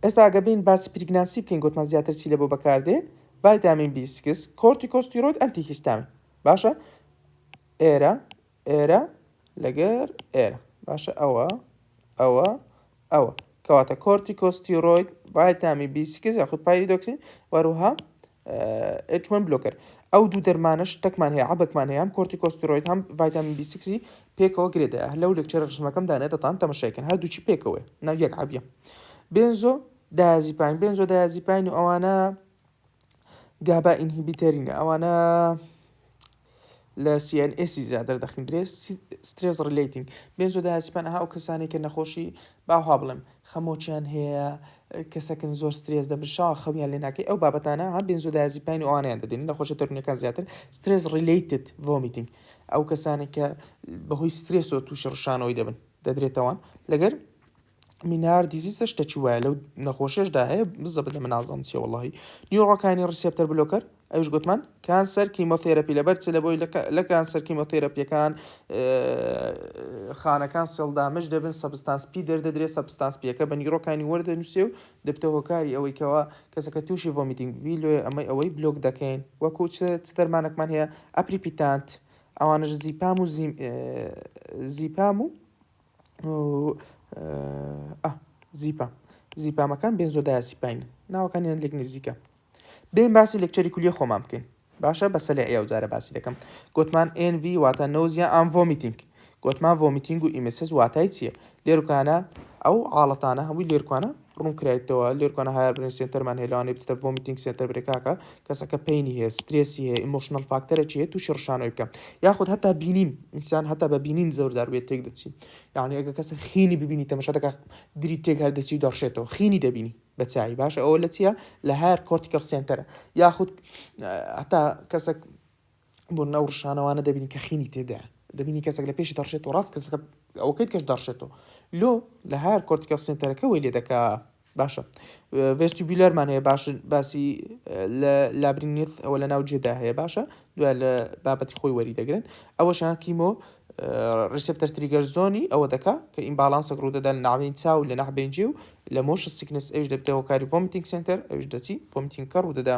ئێستا ئەگە بین باسی pregnancy بکەین گوتمان زیاتر چی لە بۆ بەکاردێ ڤایتامین B six corticosteroid antihistamine باشە ئێرە ئێرە لەگەر ئێرە باشە ئەوە ئەوە ئەوە کەواتە corticosteroid ڤایتامین B six یاخود pyridoxine وەروها H1 blocker ئەو دوو دەرمانە شتەکمان هەیە عەبەکمان هەیە هەم corticosteroid هەم ڤایتامین B six ی پێکەوە گرێدایە هەر لەو lecture ە ڕسمەکەم دانێ دەتان تەمەشایکەن هەردووکی پێکەوەی ناو یەک عەبیە benzodiazepine benzodiazepine و ئەوانە GABA inhibitor ینە ئەوانە لە CNS ی زیاتر دەخیندرێ stress relating benzodiazepine ئەها ئەو کەسانەی کە نەخۆشی باوها بڵێم خەمۆکیان هەیە کەسەکن زۆر سترێس دەبن شاوە خەویان لێ ناکەی ئەو بابەتانە ها benzodiazepine و ئەوانیان دەدەین نەخۆشە دەروونیەکان زیاتر stress related vomiting ئەو کەسانێک کە بەهۆی سترێسەوە تووشی ڕشانەوەی دەبن دەدرێتەوە لەگەر Ménière disease شتەکی وایە لەو نەخۆشیەشدا هەیە بزەبت لە من نازانم چیە وەڵاهی neurokinin receptor blocker ئەویش گوتمان cancer chemotherapy لەبەر چ لە بۆی لە cancer chemotherapy یەکان خانەکان cell damage دەبن substance P دەردەدرێت substance P یەکە بە neurokinin وەردەنووسێ و دەبتە هۆکاری ئەوەی کەوا کەسەکە تووشی vomiting بی لۆیە ئەمەی ئەوەی block دەکەین وەکو چ دەرمانێکمان هەیە aprepitant ئەوانەش زیپام و زیپام و زیپام زیپامەکان benzodiazepine ناوەکانیان لێک نزیکە بێن باسی lecture ی کولیە خۆمان بکەین باشە بە سەلێ ئەو جارە باسی دەکەم گوتمان NV واتە nausea and vomiting گوتمان vomiting و emesis واتای چییە لێرکانە ئەو حاڵەتانە هەمووی لێرکانە ڕوون کرایتەوە لێرکانە higher brain center مان هەیە لەوانەیە بچێتە vomiting center برێ کاکە کەسەکە pain ی هەیە سترێسی هەیە emotional factor ەکی هەیە تووشی ڕشانەوەی بکە یاخود هەتا بینین ئینسان هەتا بە بینین زۆر جار وێت تێک دەچی یعنی ئەگە کەسە خینی ببینی تەمەشا دەکا دری تێک هەر دەچی و دەڕشێتەوە خینی دەبینی بە چای باشە ئەوە لە چییە لە higher cortical center ە یاخود هەتا کەسێک بۆ ناو ڕشانەوانە دەبینی کە خینی تێدا دەبینی کەسێک لە پێشی دەڕشێت و ڕاست کەسەکە ئەوکەیت کەش دەڕشێتەوە لۆ لە higher cortical center ەکە وەی لێ دەکا. باشە vestibular مان هەیە باش باسی لە labyrinth ئەوە لە ناو جێدا هەیە باشە دوای لە بابەتی خۆی وەری دەگرن ئەوەشان chemo receptor trigger zone ی ئەوە دەکا کە imbalance ێک ڕوودەدا لە ناوین چاو لە ناحبێنجێ و لە motion sickness ئەوش دەبێتە هۆکاری vomiting center ئەوش دەچی vomiting کە ڕوودەدا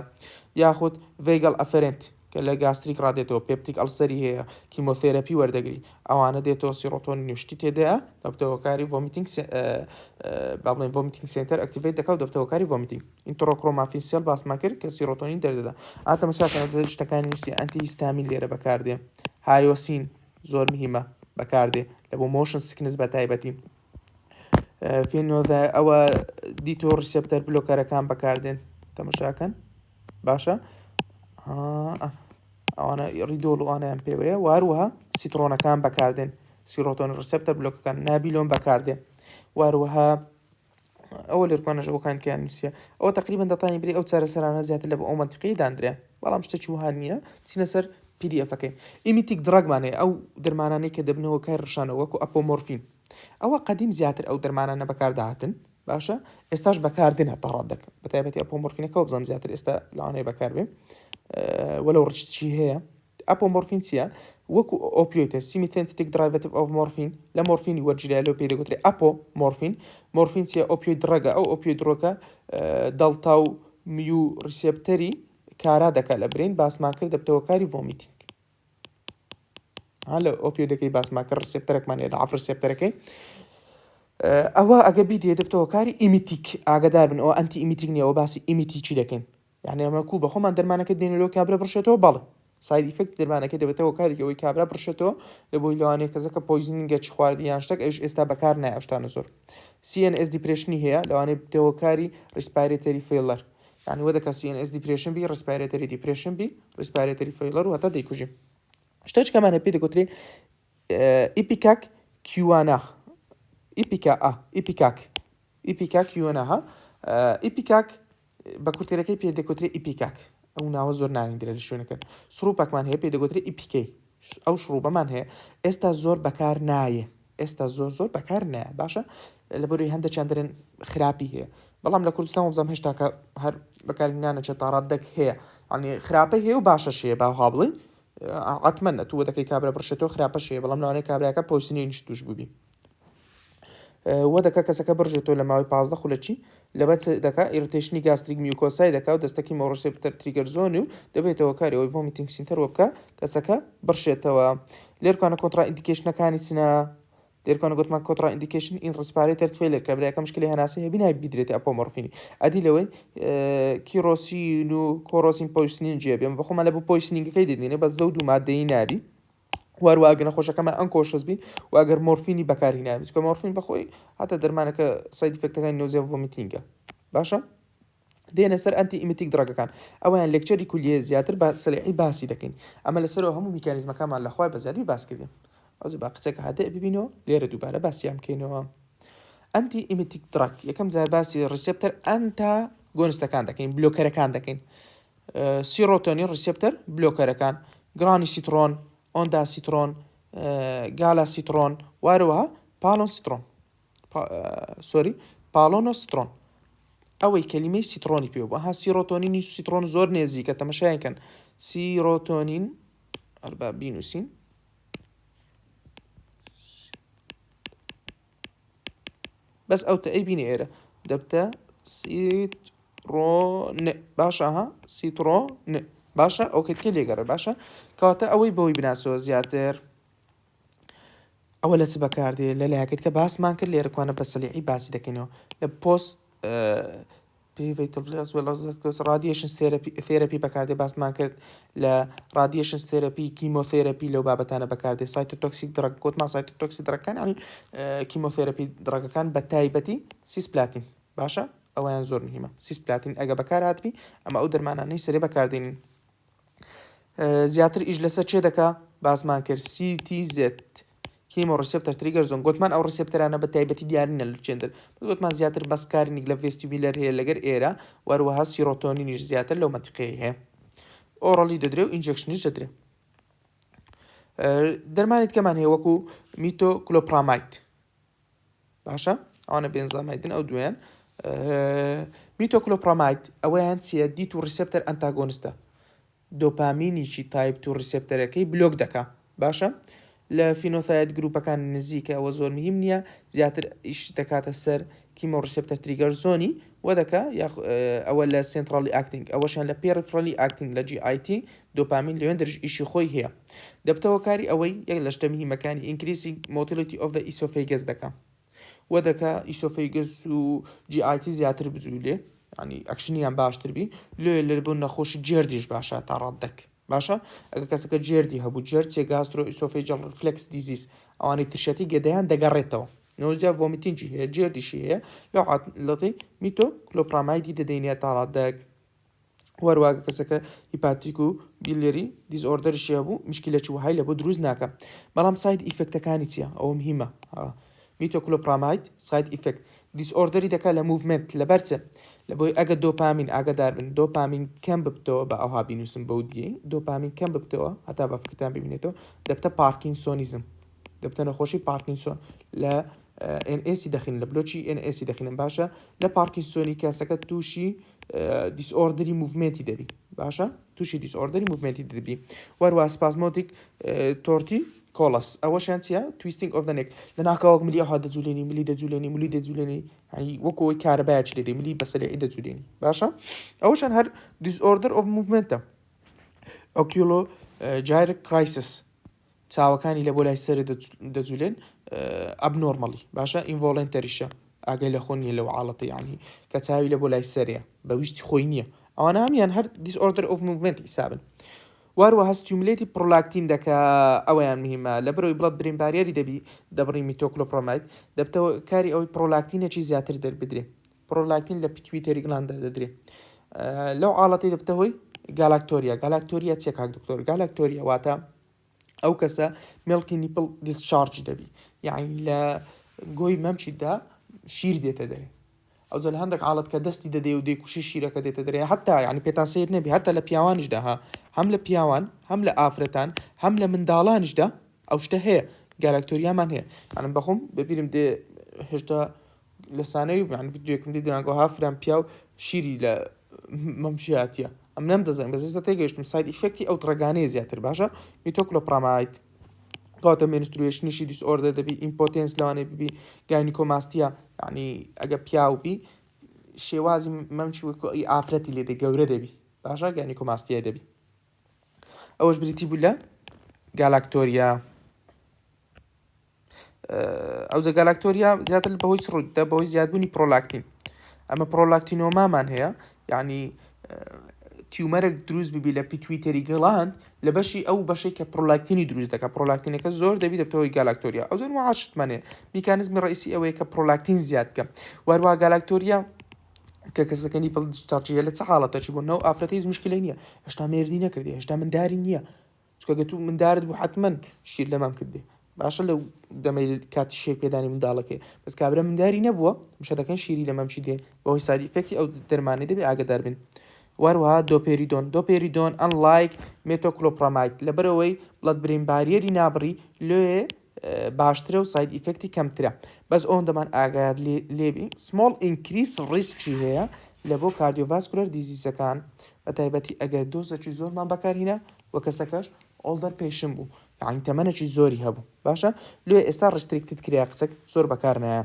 یاخود vagal afferent کە لە gastric ڕادێتەوە peptic ulcer ی هەیە chemotherapy وەردەگری ئەوانە دێتەوە سیڕۆتۆنین و شتی تێدایە دەبتە هۆکاری vomiting با بڵێن vomiting center activate دەکا و دەبتە هۆکاری vomiting. Enterochromaffin cell باسمان کرد کە سیڕۆتۆنین دەردەدا ئا تەمەشاکەن شتەکانی نووسی antihistamine لێرە بەکاردێ hyoscine زۆر مهمە بەکاردێ لە بۆ motion sickness بە تایبەتی فێنۆدا ئەوە D2 receptor blocker ەکان بەکاردێن تەمەشاکەن باشە ئەوانە ڕیدۆڵ وانیان پێوەیە واروەها سیترۆنەکان بەکاردێن serotonin receptor block ەکان nabilone بەکاردێ واروەها ئەوە لێرکوانەش ئەوکان کەیان نووسە ئەوە تقریبا دەتانی بری ئەو چارەسەرانە زیاتر لە بۆ ئەو منطقی دانرێ بەڵام شتێکی وها نییە بچینە سەر PDF ەکەی emetic drug مان هەیە ئەو دەرمانانەی کە دەبنەوە کای ڕشانەوە وەکو apomorphine ئەوە قەدیم زیاتر ئەو دەرمانانە بەکارداهاتن باشە ئێستاش بەکاردێن هەتا ڕادەک بە تایبەتی apomorphine ەکەوە بزانم زیاتر ئێستا لەوانەیە بەکاربێ وەلو ڕچی هەیە apomorphine چییە وەکو opioid ە semi-synthetic derivative of morphine لە مۆرفینی وەرگیرا لەو پێی دەگوترێ apomorphine مۆرفین چییە opioid drug ە ئەو opioid drug ە delta و mu receptor ی کارا دەکات لە brain باسمان کرد دەبتەوە کاری vomiting ها لە opioid ەکەی باسمان کرد receptor ەکمان هەیە لە alpha receptor ەکەی ئەوە ئەگە بیدێ دەبتەوە کاری emetic ئاگدار بن ئەوە antiemetic نییە ئەوە باسی emetic ی دەکەین یعنی ئەمە کو بەخۆمان دەرمانەکە دێنەوە کابرا بڕشێتەوە بەڵێ side effect دەرمانەکە دەبێتەوە کاری ئەوەی کابرا بڕشێتەوە لە بۆی لەوانەیە کەسەکە poisoning ە چی خواردی یان شتێک ئەوش ئێستا بەکار نایە ئەو شتانە زۆر CNS depression ی هەیە لەوانەیە بتەوە کاری respiratory failure یعنی وە دەکا CNS depression بی respiratory depression بی respiratory failure و هەتا دەیکوژی. شتێک کەمان هەیە پێی دەگوترێ ئیپیکاک کیوانا ئیپیکا ئا ئیپیکاک ئیپیکاک کیوەناها ئیپیکاک بە کورتێرەکەی پێ دەگوترێ ئیپیکاک ئەو ناوە زۆر ناهیندرێ لە شوێنەکە سڕوپەکمان هەیە پێی دەگوترێ ئیپیکەی ئەو شڕوبەمان هەیە ئێستا زۆر بەکار نایە ئێستا زۆر زۆر بەکار نایە باشە لەبەروی هەندێکیان دەرێن خراپی هەیە بەڵام لە کوردستان وەبزانم هێشتاکە هەر بەکاری نانەچێت تاڕاددەک هەیە ینی خراپەی هەیە و باشەش هەیە با ها بڵێین عەتمەن ئەتوو دەکەی کابرا بڕشێتەوە خراپەش هەیە بەڵام لەوانەیە کابراکە poisoning ش توش بووبی وە دەکا کەسەکە بڕژێتەوە لە ماوەی 15 خولەکی لەبەر چ دەکا irritation ی gastric mucosa ی دەکا و دەستەکی chemoreceptor trigger zone ی و دەبێتەوە کاری ئەوەی vomiting center وە بکا کەسەکە بڕشێتەوە لێرکانە contraindication ەکانی چنە لێرکانە گوتمان contraindication in respiratory failure کە برایەکە مشکلی هەناسەی هەبی نابی بیدرێتە apomorphine ی ئەدی لەوەی kerosene و kerosene poisoning جێ بێ بەخۆمان لە بۆ poisoning ەکەی دەدینێ بەس لەو دوو مادەی نابی وەروە ئەگەر نەخۆشەکەمان unconscious بی و ئەگەر مۆرفینی بەکارهینابی چونکە مۆرفین بەخۆی هەتا دەرمانەکە side effect ەکانی nausea vomiting ە باشە دێنە سەر antiemetic drug ەکان ئەویان lecture ی کولیە زیاتر بە سەلعی باسی دەکەین ئەمە لەسەرەوە هەموو میکانیزمەکانمان لە خوای بە زیادی باس کردیم ئەو با قسەکە هاتێ ببینەوە لێرە دووبارە باسیان بکەینەوە antiemetic drug یەکەم جار باسی receptor antagonist ەکان دەکەین blocker ەکان دەکەین serotonin receptor blocker ەکان، granisetron، ondansetron، galosetron وهەروەها palonosetron sorry palonosetron ئەوەی کەلیمەی سیترۆنی پێ بوو ها سیرۆتۆنینی سیترۆن زۆر نێزیکە تەمەشایان کەن سیرۆتۆنین ئەربا بینوسین بەس ئەو تەئەی بینێ ئێرە دەبتە سیترۆن باشە ها سیترۆن باشە ئەو کەتکە لێگەڕێ باشە کەواتە ئەوەی بەوەی بناسەوە زیاتر ئەوە لە چ بەکاردێ لە لایەکەت کە باسمان کرد لێرەکوانە بە سەلیعی باسی دەکەینەوە لە پۆست Preventively as well as radiation therapy therapy بەکاردێ باسمان کرد لە radiation therapy chemotherapy لەو بابەتانە بەکاردێ cytotoxic drug گوتمان cytotoxic drug ەکان ینی chemotherapy drug ەکان بە تایبەتی سیسپلاتین باشە ئەویان زۆر مهمە سیسپلاتین ئەگە بەکار هاتبی ئەمە ئەو دەرمانانەی سەرێ بەکاردێنین زیاتر ئیش لەسەر چێ دەکا باسمان کرد CTZ chemoreceptor trigger zone گوتمان ئەو receptor انە بە تایبەتی دیار نین لە چێندر بەس گوتمان زیاتر muscarinic لە vestibular هەیە لەگەر ئێرە وەروەها سیرۆتۆنینیش زیاتر لەو مەنتیقەیە هەیە orally دەدرێ و injection یش دەدرێ دەرمانی دیکەمان هەیە وەکو metoclopramide باشە ئەوانە benzamide ن ئەو دویان. Metoclopramide ئەوەیان چییە D2 receptor antagonist ە دۆپامینیکی type 2 receptor ەکەی block دەکا باشە لە phenothiazine گروپەکان نزیکە ئەوە زۆر مهم نییە زیاتر ئیش دەکاتە سەر chemoreceptor trigger zone ی وە دەکا ئەوە لە centrally acting ئەوەشیان لە peripherally acting لە GIT دۆپامین لەوێندرش ئیشی خۆی هەیە دەبتەوە کاری ئەوەی یەک لە شتە مهمەکانی increasing motility of the esophagus دەکا وە دەکا esophagus و GIT زیاتر بجولێ ینی ئەکشنیان باشتر بی لێ لە بۆ نەخۆشی GERD یش باشە تا ڕاددەک باشە ئەگە کەسەکە GERD ی هەبوو GERD چێ gastroesophageal reflux disease ئەوانەی ترشەتی گەدەیان دەگەڕێتەوە nausea vomiting ی هەیە GERD یشی هەیە لەو حاڵەتی metoclopramide ی دەدەینێ تا ڕاددەک وەرواگە کەسەکە hepatic و biliary disorder یشی هەبوو مشکلەکی وەهای لە بۆ دروست ناکە بەڵام side effect ەکانی چییە ئەوە مهمە metoclopramide side effect disorder ی دەکات لە movement لەبەر چ لە بۆی ئەگە دۆپامین ئاگادار بن دۆپامین کەم ببتەوە بە ئەوها بینوسم بەو دیەی دۆپامین کەم ببتەوە هەتا بە فکرتان ببینێتەوە دەبتە parkinsonism دەبتە نەخۆشی پارکینسۆن لە NS دەخین لە بلۆکی NS دەخینم باشە لە پارکینسۆنی کەسەکە تووشی disorder ی movement ی دەبی باشە تووشی disorder ی movement ی دەبی وەروە spasmodic torticollis ئەوەشیان چییە twisting of the neck لە ناکاوەک ملی ئەوها دەجولێنی ملی دەجولێنی ملی دەجولێنی هەنی وەکو ئەوەی کارەبایەکی لێ دێ ملی بەسەرعی دەجولێنی باشە ئەوەشان هەر disorder of movement ە oculogyric crisis چاوەکانی لە بۆ لای سەرێ دەجولێن abnormally باشە involuntary شە ئاگای لە خۆ نییە لەو حاڵەتە یعنی کە چاوی لە بۆ لای سەرەیە بە ویستی خۆی نییە ئەوانە هەمیان هەر disorder of movement حیسابن واروەها stimulate ی prolactin دەکا ئەوەیان مهمە لەبەرەوەی blood brain barrier ی دەبی دەبڕی metoclopramide دەبتەوە کاری ئەوەی پرۆلاکتینێکی زیاتر دەربدرێ پرۆلاکتین لە pituitary gland دا دەدرێ لەو حاڵەتی دەبتە هۆی galactorrhea galactorrhea چیە کاک دکتۆر galactorrhea واتە ئەو کەسە milky nipple discharge دەبی یعنی لە گۆی مەمچیدا شیر دێتە دەرێ ئەوجا لە هەندێک حاڵەت کە دەستی دەدەی و دەیکوشی شیرەکە دێتە دەرێ حتا یعنی پێتان سیر نەبی هەتا لە پیاوانیشدا ها هەم لە پیاوان هەم لە ئافرەتان هەم لە منداڵانیشدا ئەو شتە هەیە galactorrhea مان هەیە ئەنم بەخۆم بەبیرم دێ هێشتا لە سانەوی بوو یانی ڤیدیۆیەکم دی دەیان گۆ ها فران پیاو شیری لە مەمشیاتیە ئەم نەم دەزانم بەس ئێستا تێگەیشتم side effect ی ئەو drug انەیە زیاتر باشە metoclopramide کەواتە menstruation یشی disorder دەبی impotence لەوانەیە ببی gynecomastia یعنی ئەگە پیاو بی شێوازی مەمچی وەکو ئافرەتی لێ دێ گەورە دەبی باشە gynecomastia ی دەبی ئەوەش بریتی بوو لە galactorrhea ئەوجە galactorrhea زیاتر بەهۆی چ ڕوودەدا بەهۆی زیادبوونی پرۆلاکتین ئەمە prolactinoma مان هەیە یعنی tumor ێک دروست ببی لە pituitary gland لە بەشی ئەو بەشێک کە پرۆلاکتینی دروست دەکات پرۆلاکتینەکە زۆر دەبی دەبتەوەی galactorrhea ئەو زۆر وعاشتمانێ میکانزمی ڕئیسی ئەوەیە کە پرۆلاکتین زیاد بکە وەروە galactorrhea کە کەسەکە nipple discharge ە لە چ حاڵەتەکی بۆ نەو ئافرەتی هیچ مشکلەی نییە هێشتا مێردی نەکردی هێشتا منداری نییە چونکە گەر تو مندارت بوو حەتمەن شیر لەمام کردێ باشە لەو دەمەی کاتی شیر پێدانی منداڵەکەی بەس کابرا منداری نەبووە مشە دەکەن شیری لە مەمچی دێ بەهۆی side effect ی ئەو دەرمانەی دەبێ ئاگدار بن واروەها domperidone domperidone unlike metoclopramide لەبەرەوەی blood brain barrier ی نابڕی لێ باشترە و side effect ی کەمترە بەس ئەوەندەمان ئاگایان لێبی small increase risk ی هەیە لە بۆ cardiovascular disease ەکان بە تایبەتی ئەگەر dose ێکی زۆرمان بەکارهینا و کەسەکەش older patient بوو یعنی تەمەنێکی زۆری هەبوو باشە لێ ئێستا restricted کرا قسەک زۆر بەکار نایە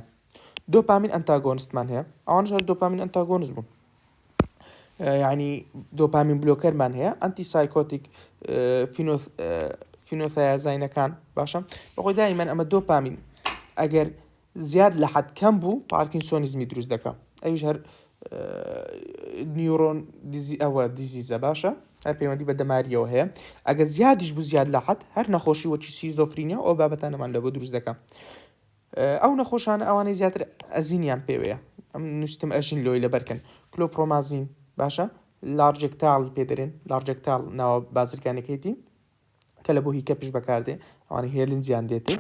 dopamine antagonist مان هەیە ئەوانش هەر dopamine antagonist بوون یعنی dopamine blocker مان هەیە antipsychotic phenothiazine ەکان باشە بەخۆی دائیمەن ئەمە دۆپامین ئەگەر زیاد لە حد کەم بوو parkinsonism ی دروست دەکە ئەویش هەر neuron ئەوە disease ە باشە هەر پەیوەندی بە دەماریەوە هەیە ئەگە زیادیش بوو زیاد لە حد هەر نەخۆشی وەکی schizophrenia ئەو بابەتانەمان لە بۆ دروست دەکە ئەو نەخۆشانە ئەوانەی زیاتر ئەزینیان پێوەیە ئەم نووسیتم ئەژین لۆی لەبەرکەن chlorpromazine باشە Largactil پێ دەرێن Largactil ناوە بازرگانەکەیتی کە لە بۆ hiccup یش بەکاردێ ئەوانە هێلنجیان دێتێ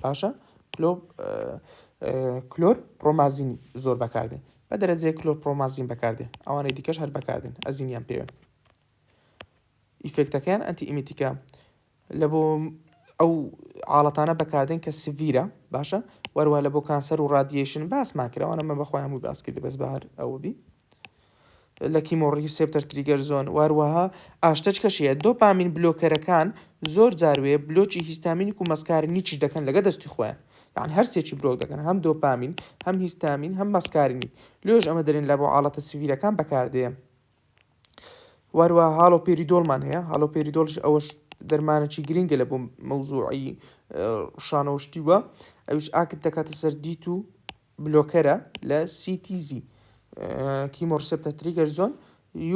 باشە کلۆ chlorpromazine زۆر بەکاردێ بە دەرەجەیە chlorpromazine بەکاردێ ئەوانەی دیکەش هەر بەکاردێن ئەزینیان پێوە effect ەکەیان antiemetic ە لە بۆ ئەو عاڵەتانە بەکاردێن کە severe ە باشە وەروە لە بۆ کانسەر و radiation باسمان کراوانە مە بەخۆی هەمووی باس کردی بەس بەهر ئەوە بی لە chemoreceptor trigger zone واروەها ئاشتەج کەشیە dopamine blocker ەکان زۆر جاروێ block ی histaminic و muscarinic یش دەکەن لەگە دەستی خۆیان یان هەر سێکی block دەکەن هەم دۆپامین هەم هیستامین هەم muscarinic لۆش ئەمە دەرێن لە بۆ عاڵەتە severe ەکان بەکاردێ واروە haloperidol مان هەیە haloperidol ش ئەوەش دەرمانێکی گرنگە لە بۆ مەوزوعی شانەوە شتی وە ئەویش act دەکاتە سەر D2 blocker ە لە CTZ chemoreceptor trigger zone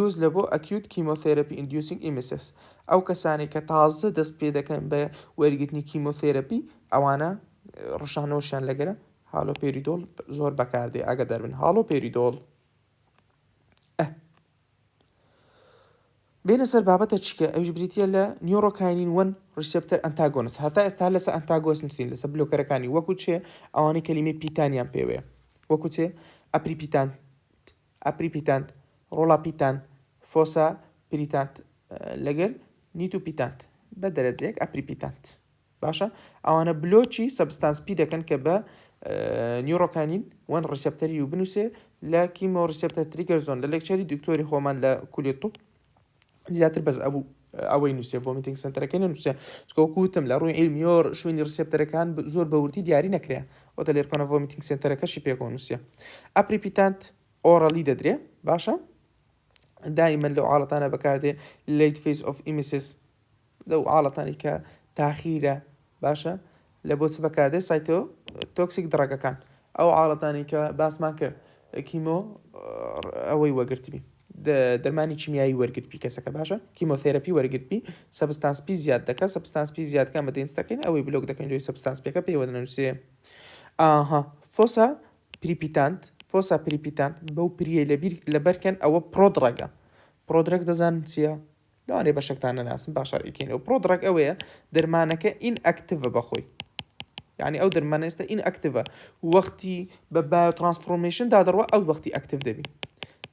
use لە بۆ acute chemotherapy inducing emesis ئەو کەسانەی کە تازە دەست پێ دەکەن بە وەرگرتنی chemotherapy ئەوانە ڕشانەوەشیان لەگەرە haloperidol زۆر بەکاردێ ئاگادار بن haloperidol ئە بێنە سەر بابەتە چیکە ئەویش بریتە لە neurokinin one receptor antagonist هەتا ئێستا لەسەر antagonist نووسین لەسەر blocker ەکانی وەکو چێ ئەوانەی کەلیمەی پیتانیان پێوەیە وەکو چێ aprepitant aprepitant rolapitant fosaprepitant لەگەر netupitant بە دەرەجەیەک aprepitant باشە ئەوانە block ی substance P دەکەن کە بە neurokinin one receptor ی و بنووسێ لە chemoreceptor trigger zone لە lecture ی دکتۆری خۆمان لە کولیە طب زیاتر بەس ئەبوو ئەوەی نووسێ vomiting center ەکەی نەنووسێ چکە وەکو وتم لە ڕووی عیلمیۆر شوێنی receptor ەکان زۆر بە وردی دیاری نەکرێ ئەوتە لێرکۆنە vomiting center ەکەشی پێکەوە نووسێ aprepitant orally دەدرێ باشە دائما لەو حاڵەتانە بەکاردێ late phase of emesis لەو حاڵەتانی کە تاخیرە باشە لە بۆ چ بەکاردێ cytotoxic drug ەکان ئەو حاڵەتانی کە باسمان کرد chemo ئەوەی وەگرتبی دەرمانی کیمیایی وەرگرتبی کەسەکە باشە chemotherapy وەرگرتبی substance P زیاد دەکە substance P زیادکە بە دێنس دەکەین ئەوەی block دەکەین لۆی substance P ەکە پێوە دەنووسێ ئاها fosaprepitant fosaprepitant بەو پریە لەبیر لەبەرکەن ئەوە prodrug ە prodrug دەزانن چییە؟ لەوانەیە بەشەکتان نەناسن باشە ئیکەینەوە prodrug ئەوەیە دەرمانەکە inactive ە بەخۆی یعنی ئەو دەرمانە ئێستا inactive ە وەختی بە biotransformation دا دەڕوا ئەو وەختی active دەبی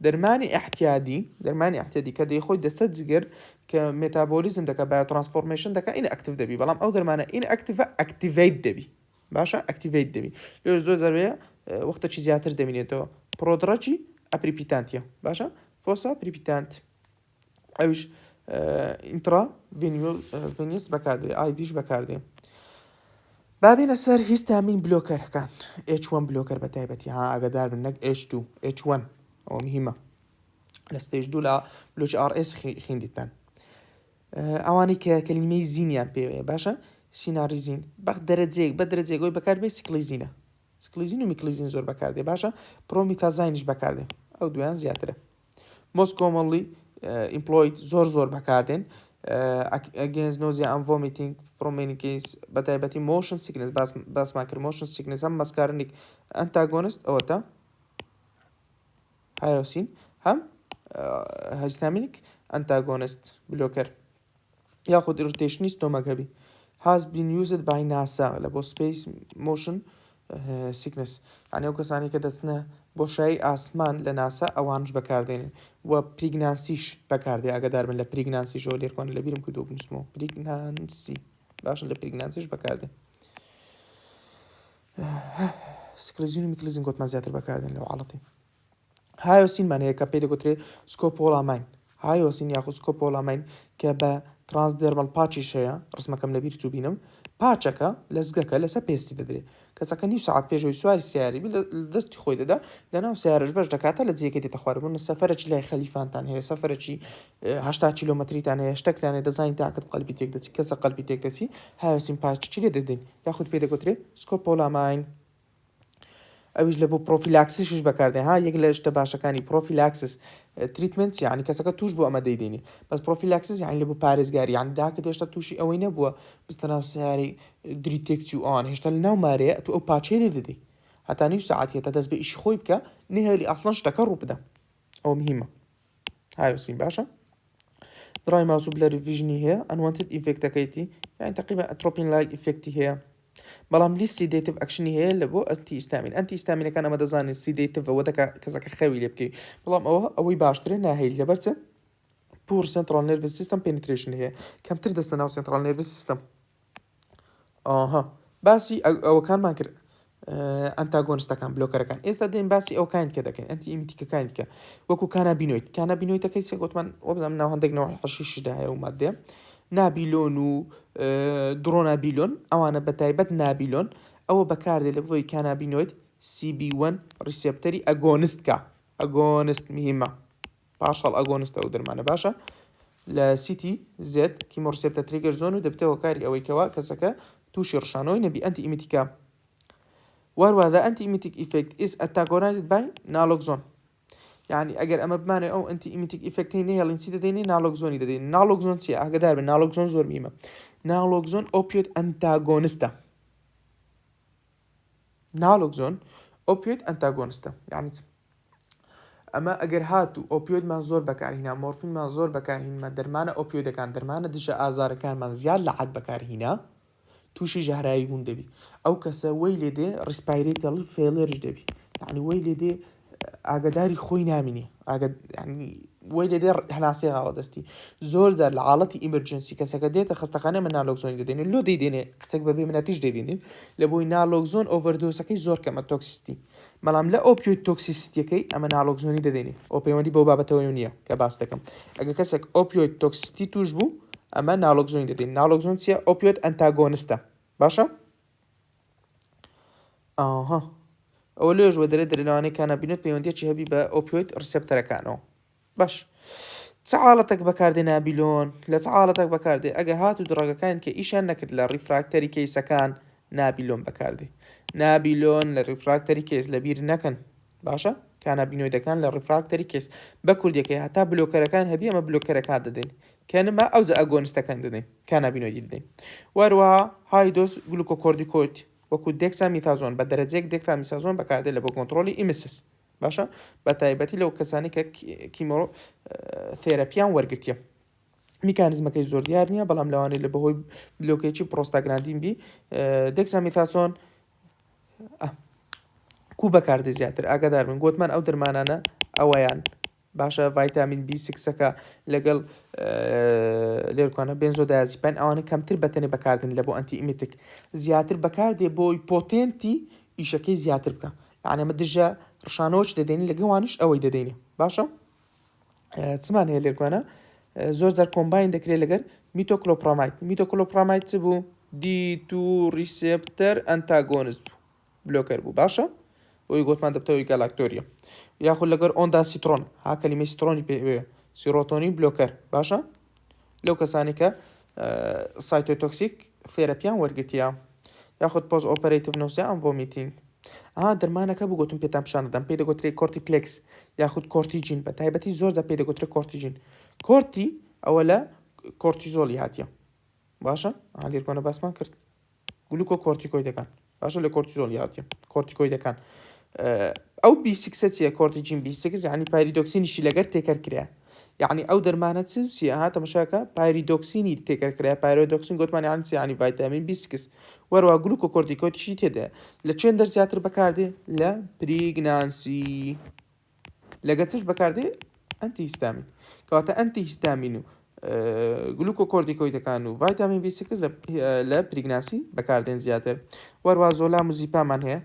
دەرمانی احتیادی دەرمانی احتیادی کە دەیخۆی دەستە جگەر کە metabolism دەکە biotransformation دەکە inactive دەبی بەڵام ئەو دەرمانە inactive ە activate دەبی باشە activate دەبی لێش زۆر زەروەیە وەختەکی زیاتر دەمینێتەوە prodrug ی aprepitant ە باشە fosaprepitant ئەویش intravenous بەکاردێ IV ش بەکاردێ بابینە سەر histamine blocker ەکان H1 blocker بە تایبەتی ها ئاگادار بن نەک H2 H1 ئەوە مهمە لە stage دوو لە block ی RS خیندیتان ئەوانەی کە کەلیمەی زینیان پێوەیە باشە cinnarizine بەخ دەرەجەیەک بە دەرەجەیەک بەکار بێ cyclizine ە cyclizine و meclizine زۆر بەکاردێ باشە promethazine یش بەکاردێ ئەو دویان زیاترە Most commonly employed زۆر زۆر بەکاردێن against nausea and vomiting from many case بە تایبەتی motion sickness باسمان کرد motion sickness هەم muscarinic antagonist ئەوەتە hyoscine هەم histaminic antagonist blocker یاخود irritation ی stomach هەبی has been used by NASA لە بۆ space motion sickness یعنی ئەو کەسانی کە دەچنە بۆشایی ئاسمان لە ناسا ئەوانش بەکاردێنن و pregnancy ش بەکاردێ ئاگادار بن لە pregnancy شەوە لێرکوان لە بیرم کردو بنووسمەوە pregnancy باشن لە pregnancy ش بەکاردێن cyclizine و meclizine گوتمان زیاتر بەکاردێن لەو حاڵەتی hyoscine مان هەیە کە پێی دەگوترێ scopolamine hyoscine یاخود scopolamine کە بە transdermal patch یش هەیە ڕسمەکەم لەبیر چوو بینم patch ەکە لەزگەکە لەسەر پێستی دەدرێ کەسەکە نیو سەعات پێشەوەی سواری سیاری بی لە دەستی خۆی دەدا لەناو سیارەش بەش دەکاتە لە جێگەی دێتە خوارە بوون سەفەرەکی لای خەلیفانتان هەیە سەفەرەکی 80 کیلۆمەتریتان هەیە شتەکتان هەیە دەزانین تاکت قەلبی تێک دەچی کەسە قەلبی تێک دەچی hyoscine patch ی لێ دەدەین یاخود پێی دەگوترێ scopolamine ئەویش لە بۆ prophylaxis یش بەکاردێ ها یەک لە شتە باشەکانی prophylaxis treatment یعنی کەسەکە توش بوو ئەمە دەیدێنی بەس prophylaxis یعنی لە بۆ پارێزگاری یعنی داکت هێشتا تووشی ئەوەی نەبووە بستە ناو سیارەی دری تێکچی و ئەوان هێشتا لە ناو مارەیە تو ئەو patch ەی لێ دەدەی هەتا نیو سەعات هێتا دەست بە ئیشی خۆی بکە نهێڵی ئەسڵەن شتەکە ڕوو بدە ئەوە مهمە hyoscine باشە dry mouth و blurry vision ی هەیە unwanted effect ەکەیتی یعنی تقریبا atropine like effect ی هەیە بەڵام less sedative action ی هەیە لە بۆ antihistamine antihistamine ەکان ئەمە دەزانین sedative ئەوە دەکا کەسەکە خەوی لێ بکەوی بەڵام ئەوە ئەوەی باشترە ناهێلی لەبەر چ poor central nervous system penetration هەیە کەمتر دەستە ناو central nervous system. ئاها باسی ئەوەکانمان کرد antagonist ەکان blocker ەکان ئێستا دێن باسی ئەوکان کە دەکەین anti emetic ەکان کە وەکو cannabinoid cannabinoid ەکەی سێ گوتمان وەبزانم ناو هەندێک نەوە حەشیشدا هەیە و مادەیە nabilone و dronabinol ئەوانە بە تایبەت nabilone ئەوە بەکاردێ لە بۆی cannabinoid CB1 receptor ی agonist کە agonist مهمە partial agonist ە ئەو دەرمانە باشە لە CTZ chemo receptor trigger zone و دەبتە هۆکاری ئەوەی کەوا کەسەکە تووشی ڕشانەوەی نەبی anti emetic ە واروا the anti emetic effect is antagonized by naloxone یعنی ئەگەر ئەمە بمانێ ئەو anti emetic effect ەی نەهێڵین چی دەدەینێ naloxone ی دەدەین naloxone چیە ئاگدار بن naloxone زۆر میمە naloxone opioid antagonist ە naloxone opioid antagonist ە یعنی چ ئەمە ئەگەر هاتوو opioid مان زۆر بەکارهینا مۆرفینمان زۆر بەکارهینمە دەرمانە opioid ەکان دەرمانە دژە ئازارەکانمان زیاد لە حەد بەکارهینا تووشی ژەهراوی بوون دەبی ئەو کەسە وەی لێ دێ respiratory failure ش دەبی یعنی وەی لێ دێ ئاگداری خۆی نامینێ ئاگە یعنی وەی لێ دێ هەناسەی ڕاوەدەستی زۆر جار لە حاڵەتی emergency کەسەکە دێتە خەستەخانە من naloxone ی دەدەینێ لۆ دەیدێنێ قسەک بەبێ منەتیش دەیدێنێ لە بۆی naloxone overdose ەکەی زۆر کەمە toxicity بەڵام لە opioid toxicity یەکەی ئەمە naloxone ی دەدەینێ ئەو پەیوەندی بەو بابەتەوە نییە کە باس دەکەم ئەگە کەسێک opioid toxicity توش بوو ئەمە naloxone ی دەدەین naloxone چییە opioid antagonist ە باشە ئاها ئەوە لێژ وە دەرێ دەرێ لەوانەیە cannabinoid پەیوەندیەکی هەبی بە opioid receptor ەکانەوە باش چ حاڵەتێک بەکاردێ nabilone لە چ حاڵەتێک بەکاردێ ئەگە هات و drug ەکان کە ئیشیان نەکرد لە refractory case ەکان nabilone بەکاردێ nabilone لە refractory case لە بیر نەکەن باشە cannabinoid ەکان لە refractory case بە کوردیەکەی هەتا blocker ەکان هەبی ئەمە blocker ەکان دەدەین کە نما ئەوجا agonist ەکان دەدەین cannabinoid ی دەدەین وەروە high dose glucocorticoid وەکو دێکسامیتازۆن بە دەرەجەیەک دێکتامیسازۆن بەکاردێ لە بۆ کۆنتڕۆڵی emesis باشە بە تایبەتی لەو کەسانی کە chemotherapy یان وەرگرتیە میکانزمەکەی زۆر دیار نییە بەڵام لەوانەیە لە بەهۆی blockage ی پرۆستاگلاندین بی دێکسامیتاسۆن کو بەکاردێ زیاتر ئاگادار بن گوتمان ئەو دەرمانانە ئەوەیان باشە ڤایتامین B six ەکە لەگەڵ لێرکانە benzodiazepine ئەوانە کەمتر بەتەنێ بەکاردن لە بۆ anti emetic زیاتر بەکاردێ بۆی potency ئیشەکەی زیاتر بکە یعنی ئەمە دژە ڕشانەوەش دەدەین لە گەوانش ئەوەی دەدەینێ باشە چمان هەیە لێرکانە زۆر جار combine دەکرێت لەگەر metoclopramide metoclopramide چ بوو D two receptor antagonist بوو blocker بوو باشە بۆی گۆتمان دەبتەوەی galactorrhea یاخود لەگەر ondansetron ها کەلیمەی سترۆنی پێ serotonin blocker باشە لەو کەسانی کە cytotoxic therapy یان وەرگتیە یاخود post operative nausea and vomiting ئا دەرمانەکە بوو گوتم پێتان پیشان دەدەم پێی دەگوترێ Cortiplex یاخود Cortigen بە تایبەتی زۆر جار پێی دەگوترێ Cortigen corti ئەوە لە کۆرتیزۆلی هاتیە باشە ئا لێرکۆنە باسمان کرد glucocorticoid ەکان باشە لە کۆرتیزۆل یادیە corticoid ەکان ئەو B six ە چیە Cortigen B six یعنی pyridoxine یشی لەگەر تێکەر کرا یعنی ئەو دەرمانە چ چیە ها تەمەشاکە pyridoxine ی تێکەر کرا pyridoxine گوتمان یان چی یعنی ڤایتامین B six وەروە glucocorticoid یشی تێدایە لە چێن دەر زیاتر بەکاردێ لە pregnancy لەگە چش بەکاردێ antihistamine کەواتە antihistamine و glucocorticoid ەکان و ڤایتامین B six لە pregnancy بەکاردێن زیاتر وەروا زۆلام و زیپامان هەیە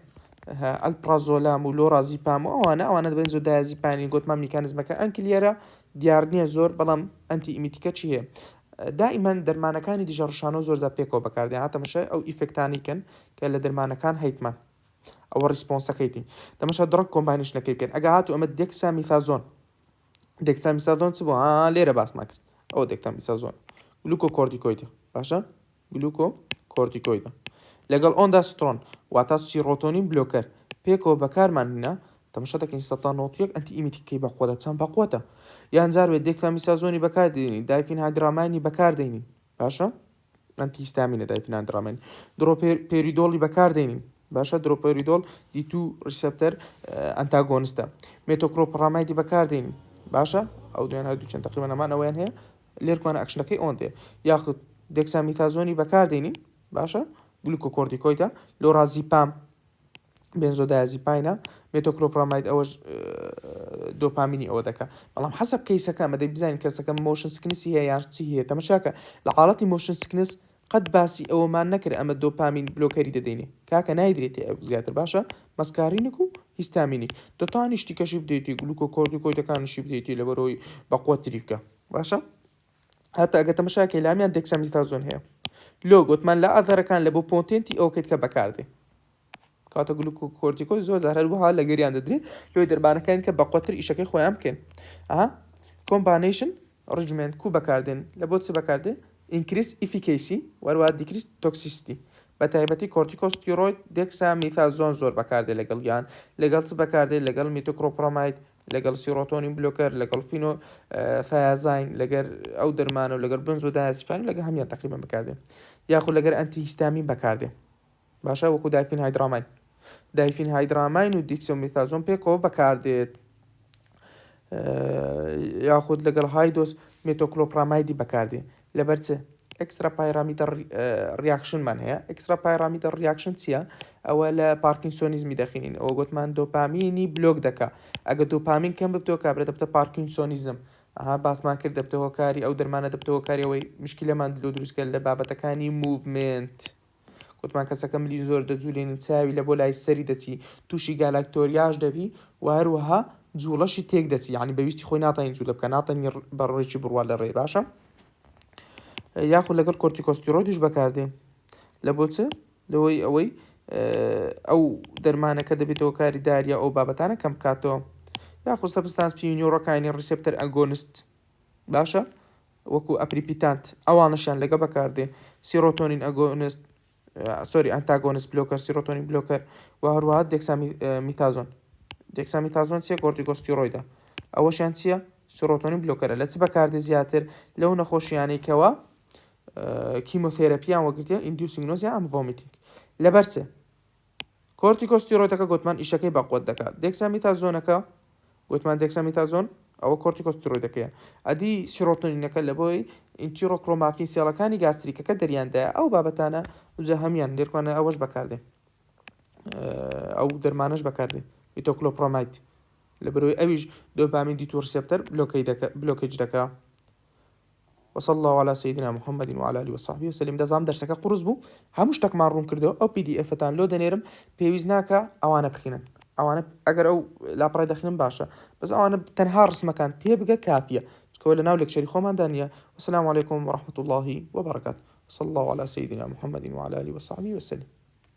alprazolam و lorazepam و ئەوانە ئەوانە دەبێن زۆر diazepine ی گوتمان میکانزمەکە unclear ە دیار نییە زۆر بەڵام anti emetic ە چی هەیە دائیمەن دەرمانەکانی دژە ڕشانەوە زۆردا پێکەوە بەکاردێن هاتەمەشای ئەو effect انی کەن کە لە دەرمانەکان هەیتمان ئەوە response ەکەیتی تەمەشا drug combination ەکەی بکەن ئەگە هاتوو ئەمە dexamethasone dexamethasone چ بوو ها لێرە باسمان کرد ئەوە dexamethasone glucocorticoid ە باشە glucocorticoid ە لەگەڵ ondansetron واتا serotonin blocker پێکەوە بەکارمان هینا تەمەشا دەکەین 191 anti emetic کەی بەقوەتە چەند بەقوەتە یان جار بێت dexamethasone ی بەکاردێنین diphenhydramine ی بەکاردێنین باشە antihistamine ە diphenhydramine droperidol ی بەکاردێنین باشە droperidol D two receptor antagonist ە metoclopramide ی بەکاردێنین باشە ئەو دویان هەردوو چەند تقریبا ئەمان ئەویان هەیە لێرکوانە ئەکشنەکەی ئۆندێ یاخود dexamethasone ی بەکاردێنین باشە glucocorticoid ە lorazepam benzodiazepine ە metoclopramide ئەوەش دۆپامینی ئەوە دەکا بەڵام حەسەب case ەکە ئەمە دەی بزانین کەسەکە motion sickness ی هەیە یان چی هەیە تەمەشاکە لە حاڵەتی motion sickness. قەت باسی ئەوەمان نەکرد ئەمە dopamine blocker ی دەدەینێ کاکە نایدرێتێ ئەو زیاتر باشە muscarinic و histaminic دەتانی شتی کەشی بدەیتی glucocorticoid ەکانشی بدەیتی لەبەرەوەی بەقوەتری بکە باشە هەتا ئەگە تەمەشاکەی لامیان dexamethasone هەیە لۆ گوتمان لە other ەکان لە بۆ potent ی ئەوکەیت کە بەکاردێ کاتە glucocorticoid زۆر جار هەروەها لە گەریان دەدرێت لۆی دەربانەکان کە بەقوەتر ئیشەکەی خۆیان بکەن ئەها combination regimen کو بەکاردێن لە بۆ چ بەکاردێ increase efficacy وەروە decrease toxicity بە تایبەتی corticosteroid dexamethasone زۆر بەکاردێ لەگەڵ یان لەگەڵ چ بەکاردێ لەگەڵ metoclopramide لەگەڵ serotonin blocker لەگەڵ phenothiazine لەگەر ئەو دەرمانە و لەگەر benzodiazepine لەگە هەمیان تقریبا بەکاردێ یاخود لەگەر antihistamine بەکاردێ باشە وەکو diphenhydramine diphenhydramine و dexamethasone پێکەوە بەکاردێت یاخود لەگەڵ high dose metoclopramide ی بەکاردێ لەبەر چ extrapyramidal reaction مان هەیە extrapyramidal reaction چییە؟ ئەوە لە parkinsonism ی دەخینین ئەوە گوتمان dopamine ی block دەکا ئەگە دۆپامین کەم ببتەوە کابرا دەبتە parkinsonism ئەها باسمان کرد دەبتە هۆکاری ئەو دەرمانە دەبتە هۆکاری ئەوەی مشکلەمان لۆ دروستکرد لە بابەتەکانی movement گوتمان کەسەکە ملی زۆر دەجولێنی چاوی لە بۆ لای سەری دەچی تووشی galactorrhea ش دەبی و هەروەها جوڵەشی تێک دەچی یعنی بەویستی خۆی ناتوانین جوولە بکە ناتوانین بە ڕێکی بڕوا لە ڕێ باشە یاخود لەگەڵ corticosteroid یش بەکاردێ لە بۆ چ لەوەی ئەوەی ئەو دەرمانەکە دەبێتەوە کاری diarrhea ئەو بابەتانە کەم بکاتەوە یاخود substance P neurokinin receptor agonist باشە وەکو aprepitant ئەوانەشیان لەگە بەکاردێ serotonin agonist sorry antagonist blocker serotonin blocker و هەروەها dexamethasone dexamethasone چیە corticosteroid ە ئەوەشیان چییە serotonin blocker ە لە چ بەکاردێ زیاتر لەو نەخۆشیانەی کەوا chemotherapy یان وەگرتیە inducing nausea and vomiting لەبەر چ corticosteroid ەکە گۆتمان ئیشەکەی بەقوەت دەکات dexamethasone ەکە گوتمان dexamethasone ئەوە corticosteroid ەکەیە ئەدی serotonin ەکە لە بۆی enterochromaffin cell ەکانی gastric ەکە دەریاندایە ئەو بابەتانە وزە هەمیان لێرکوانە ئەوەش بەکاردێ ئەو دەرمانەش بەکاردێ metoclopramide لە بەرەوەی ئەویش dopamine D2 receptor blockage دەکا وصلی اللە علی سیدنا محمد وعلی آله وصحبه وسلم دەزانم دەرسەکە قورس بوو هەموو شتەکمان ڕوون کردەوە ئەو PDF ەتان لۆ دەنێرم پێویست ناکە ئەوانە بخینن ئەوانە ئەگەر ئەو لاپەڕای دەخینم باشە بەس ئەوانە تەنها ڕسمەکان تێبگە کافیە چکەوە لە ناو lecture ی خۆماندا نییە وسلام علیکم ورحمة الله وبرکاته صلی الله علی سیدنا محمد وعلی آله وصحبه وسلم.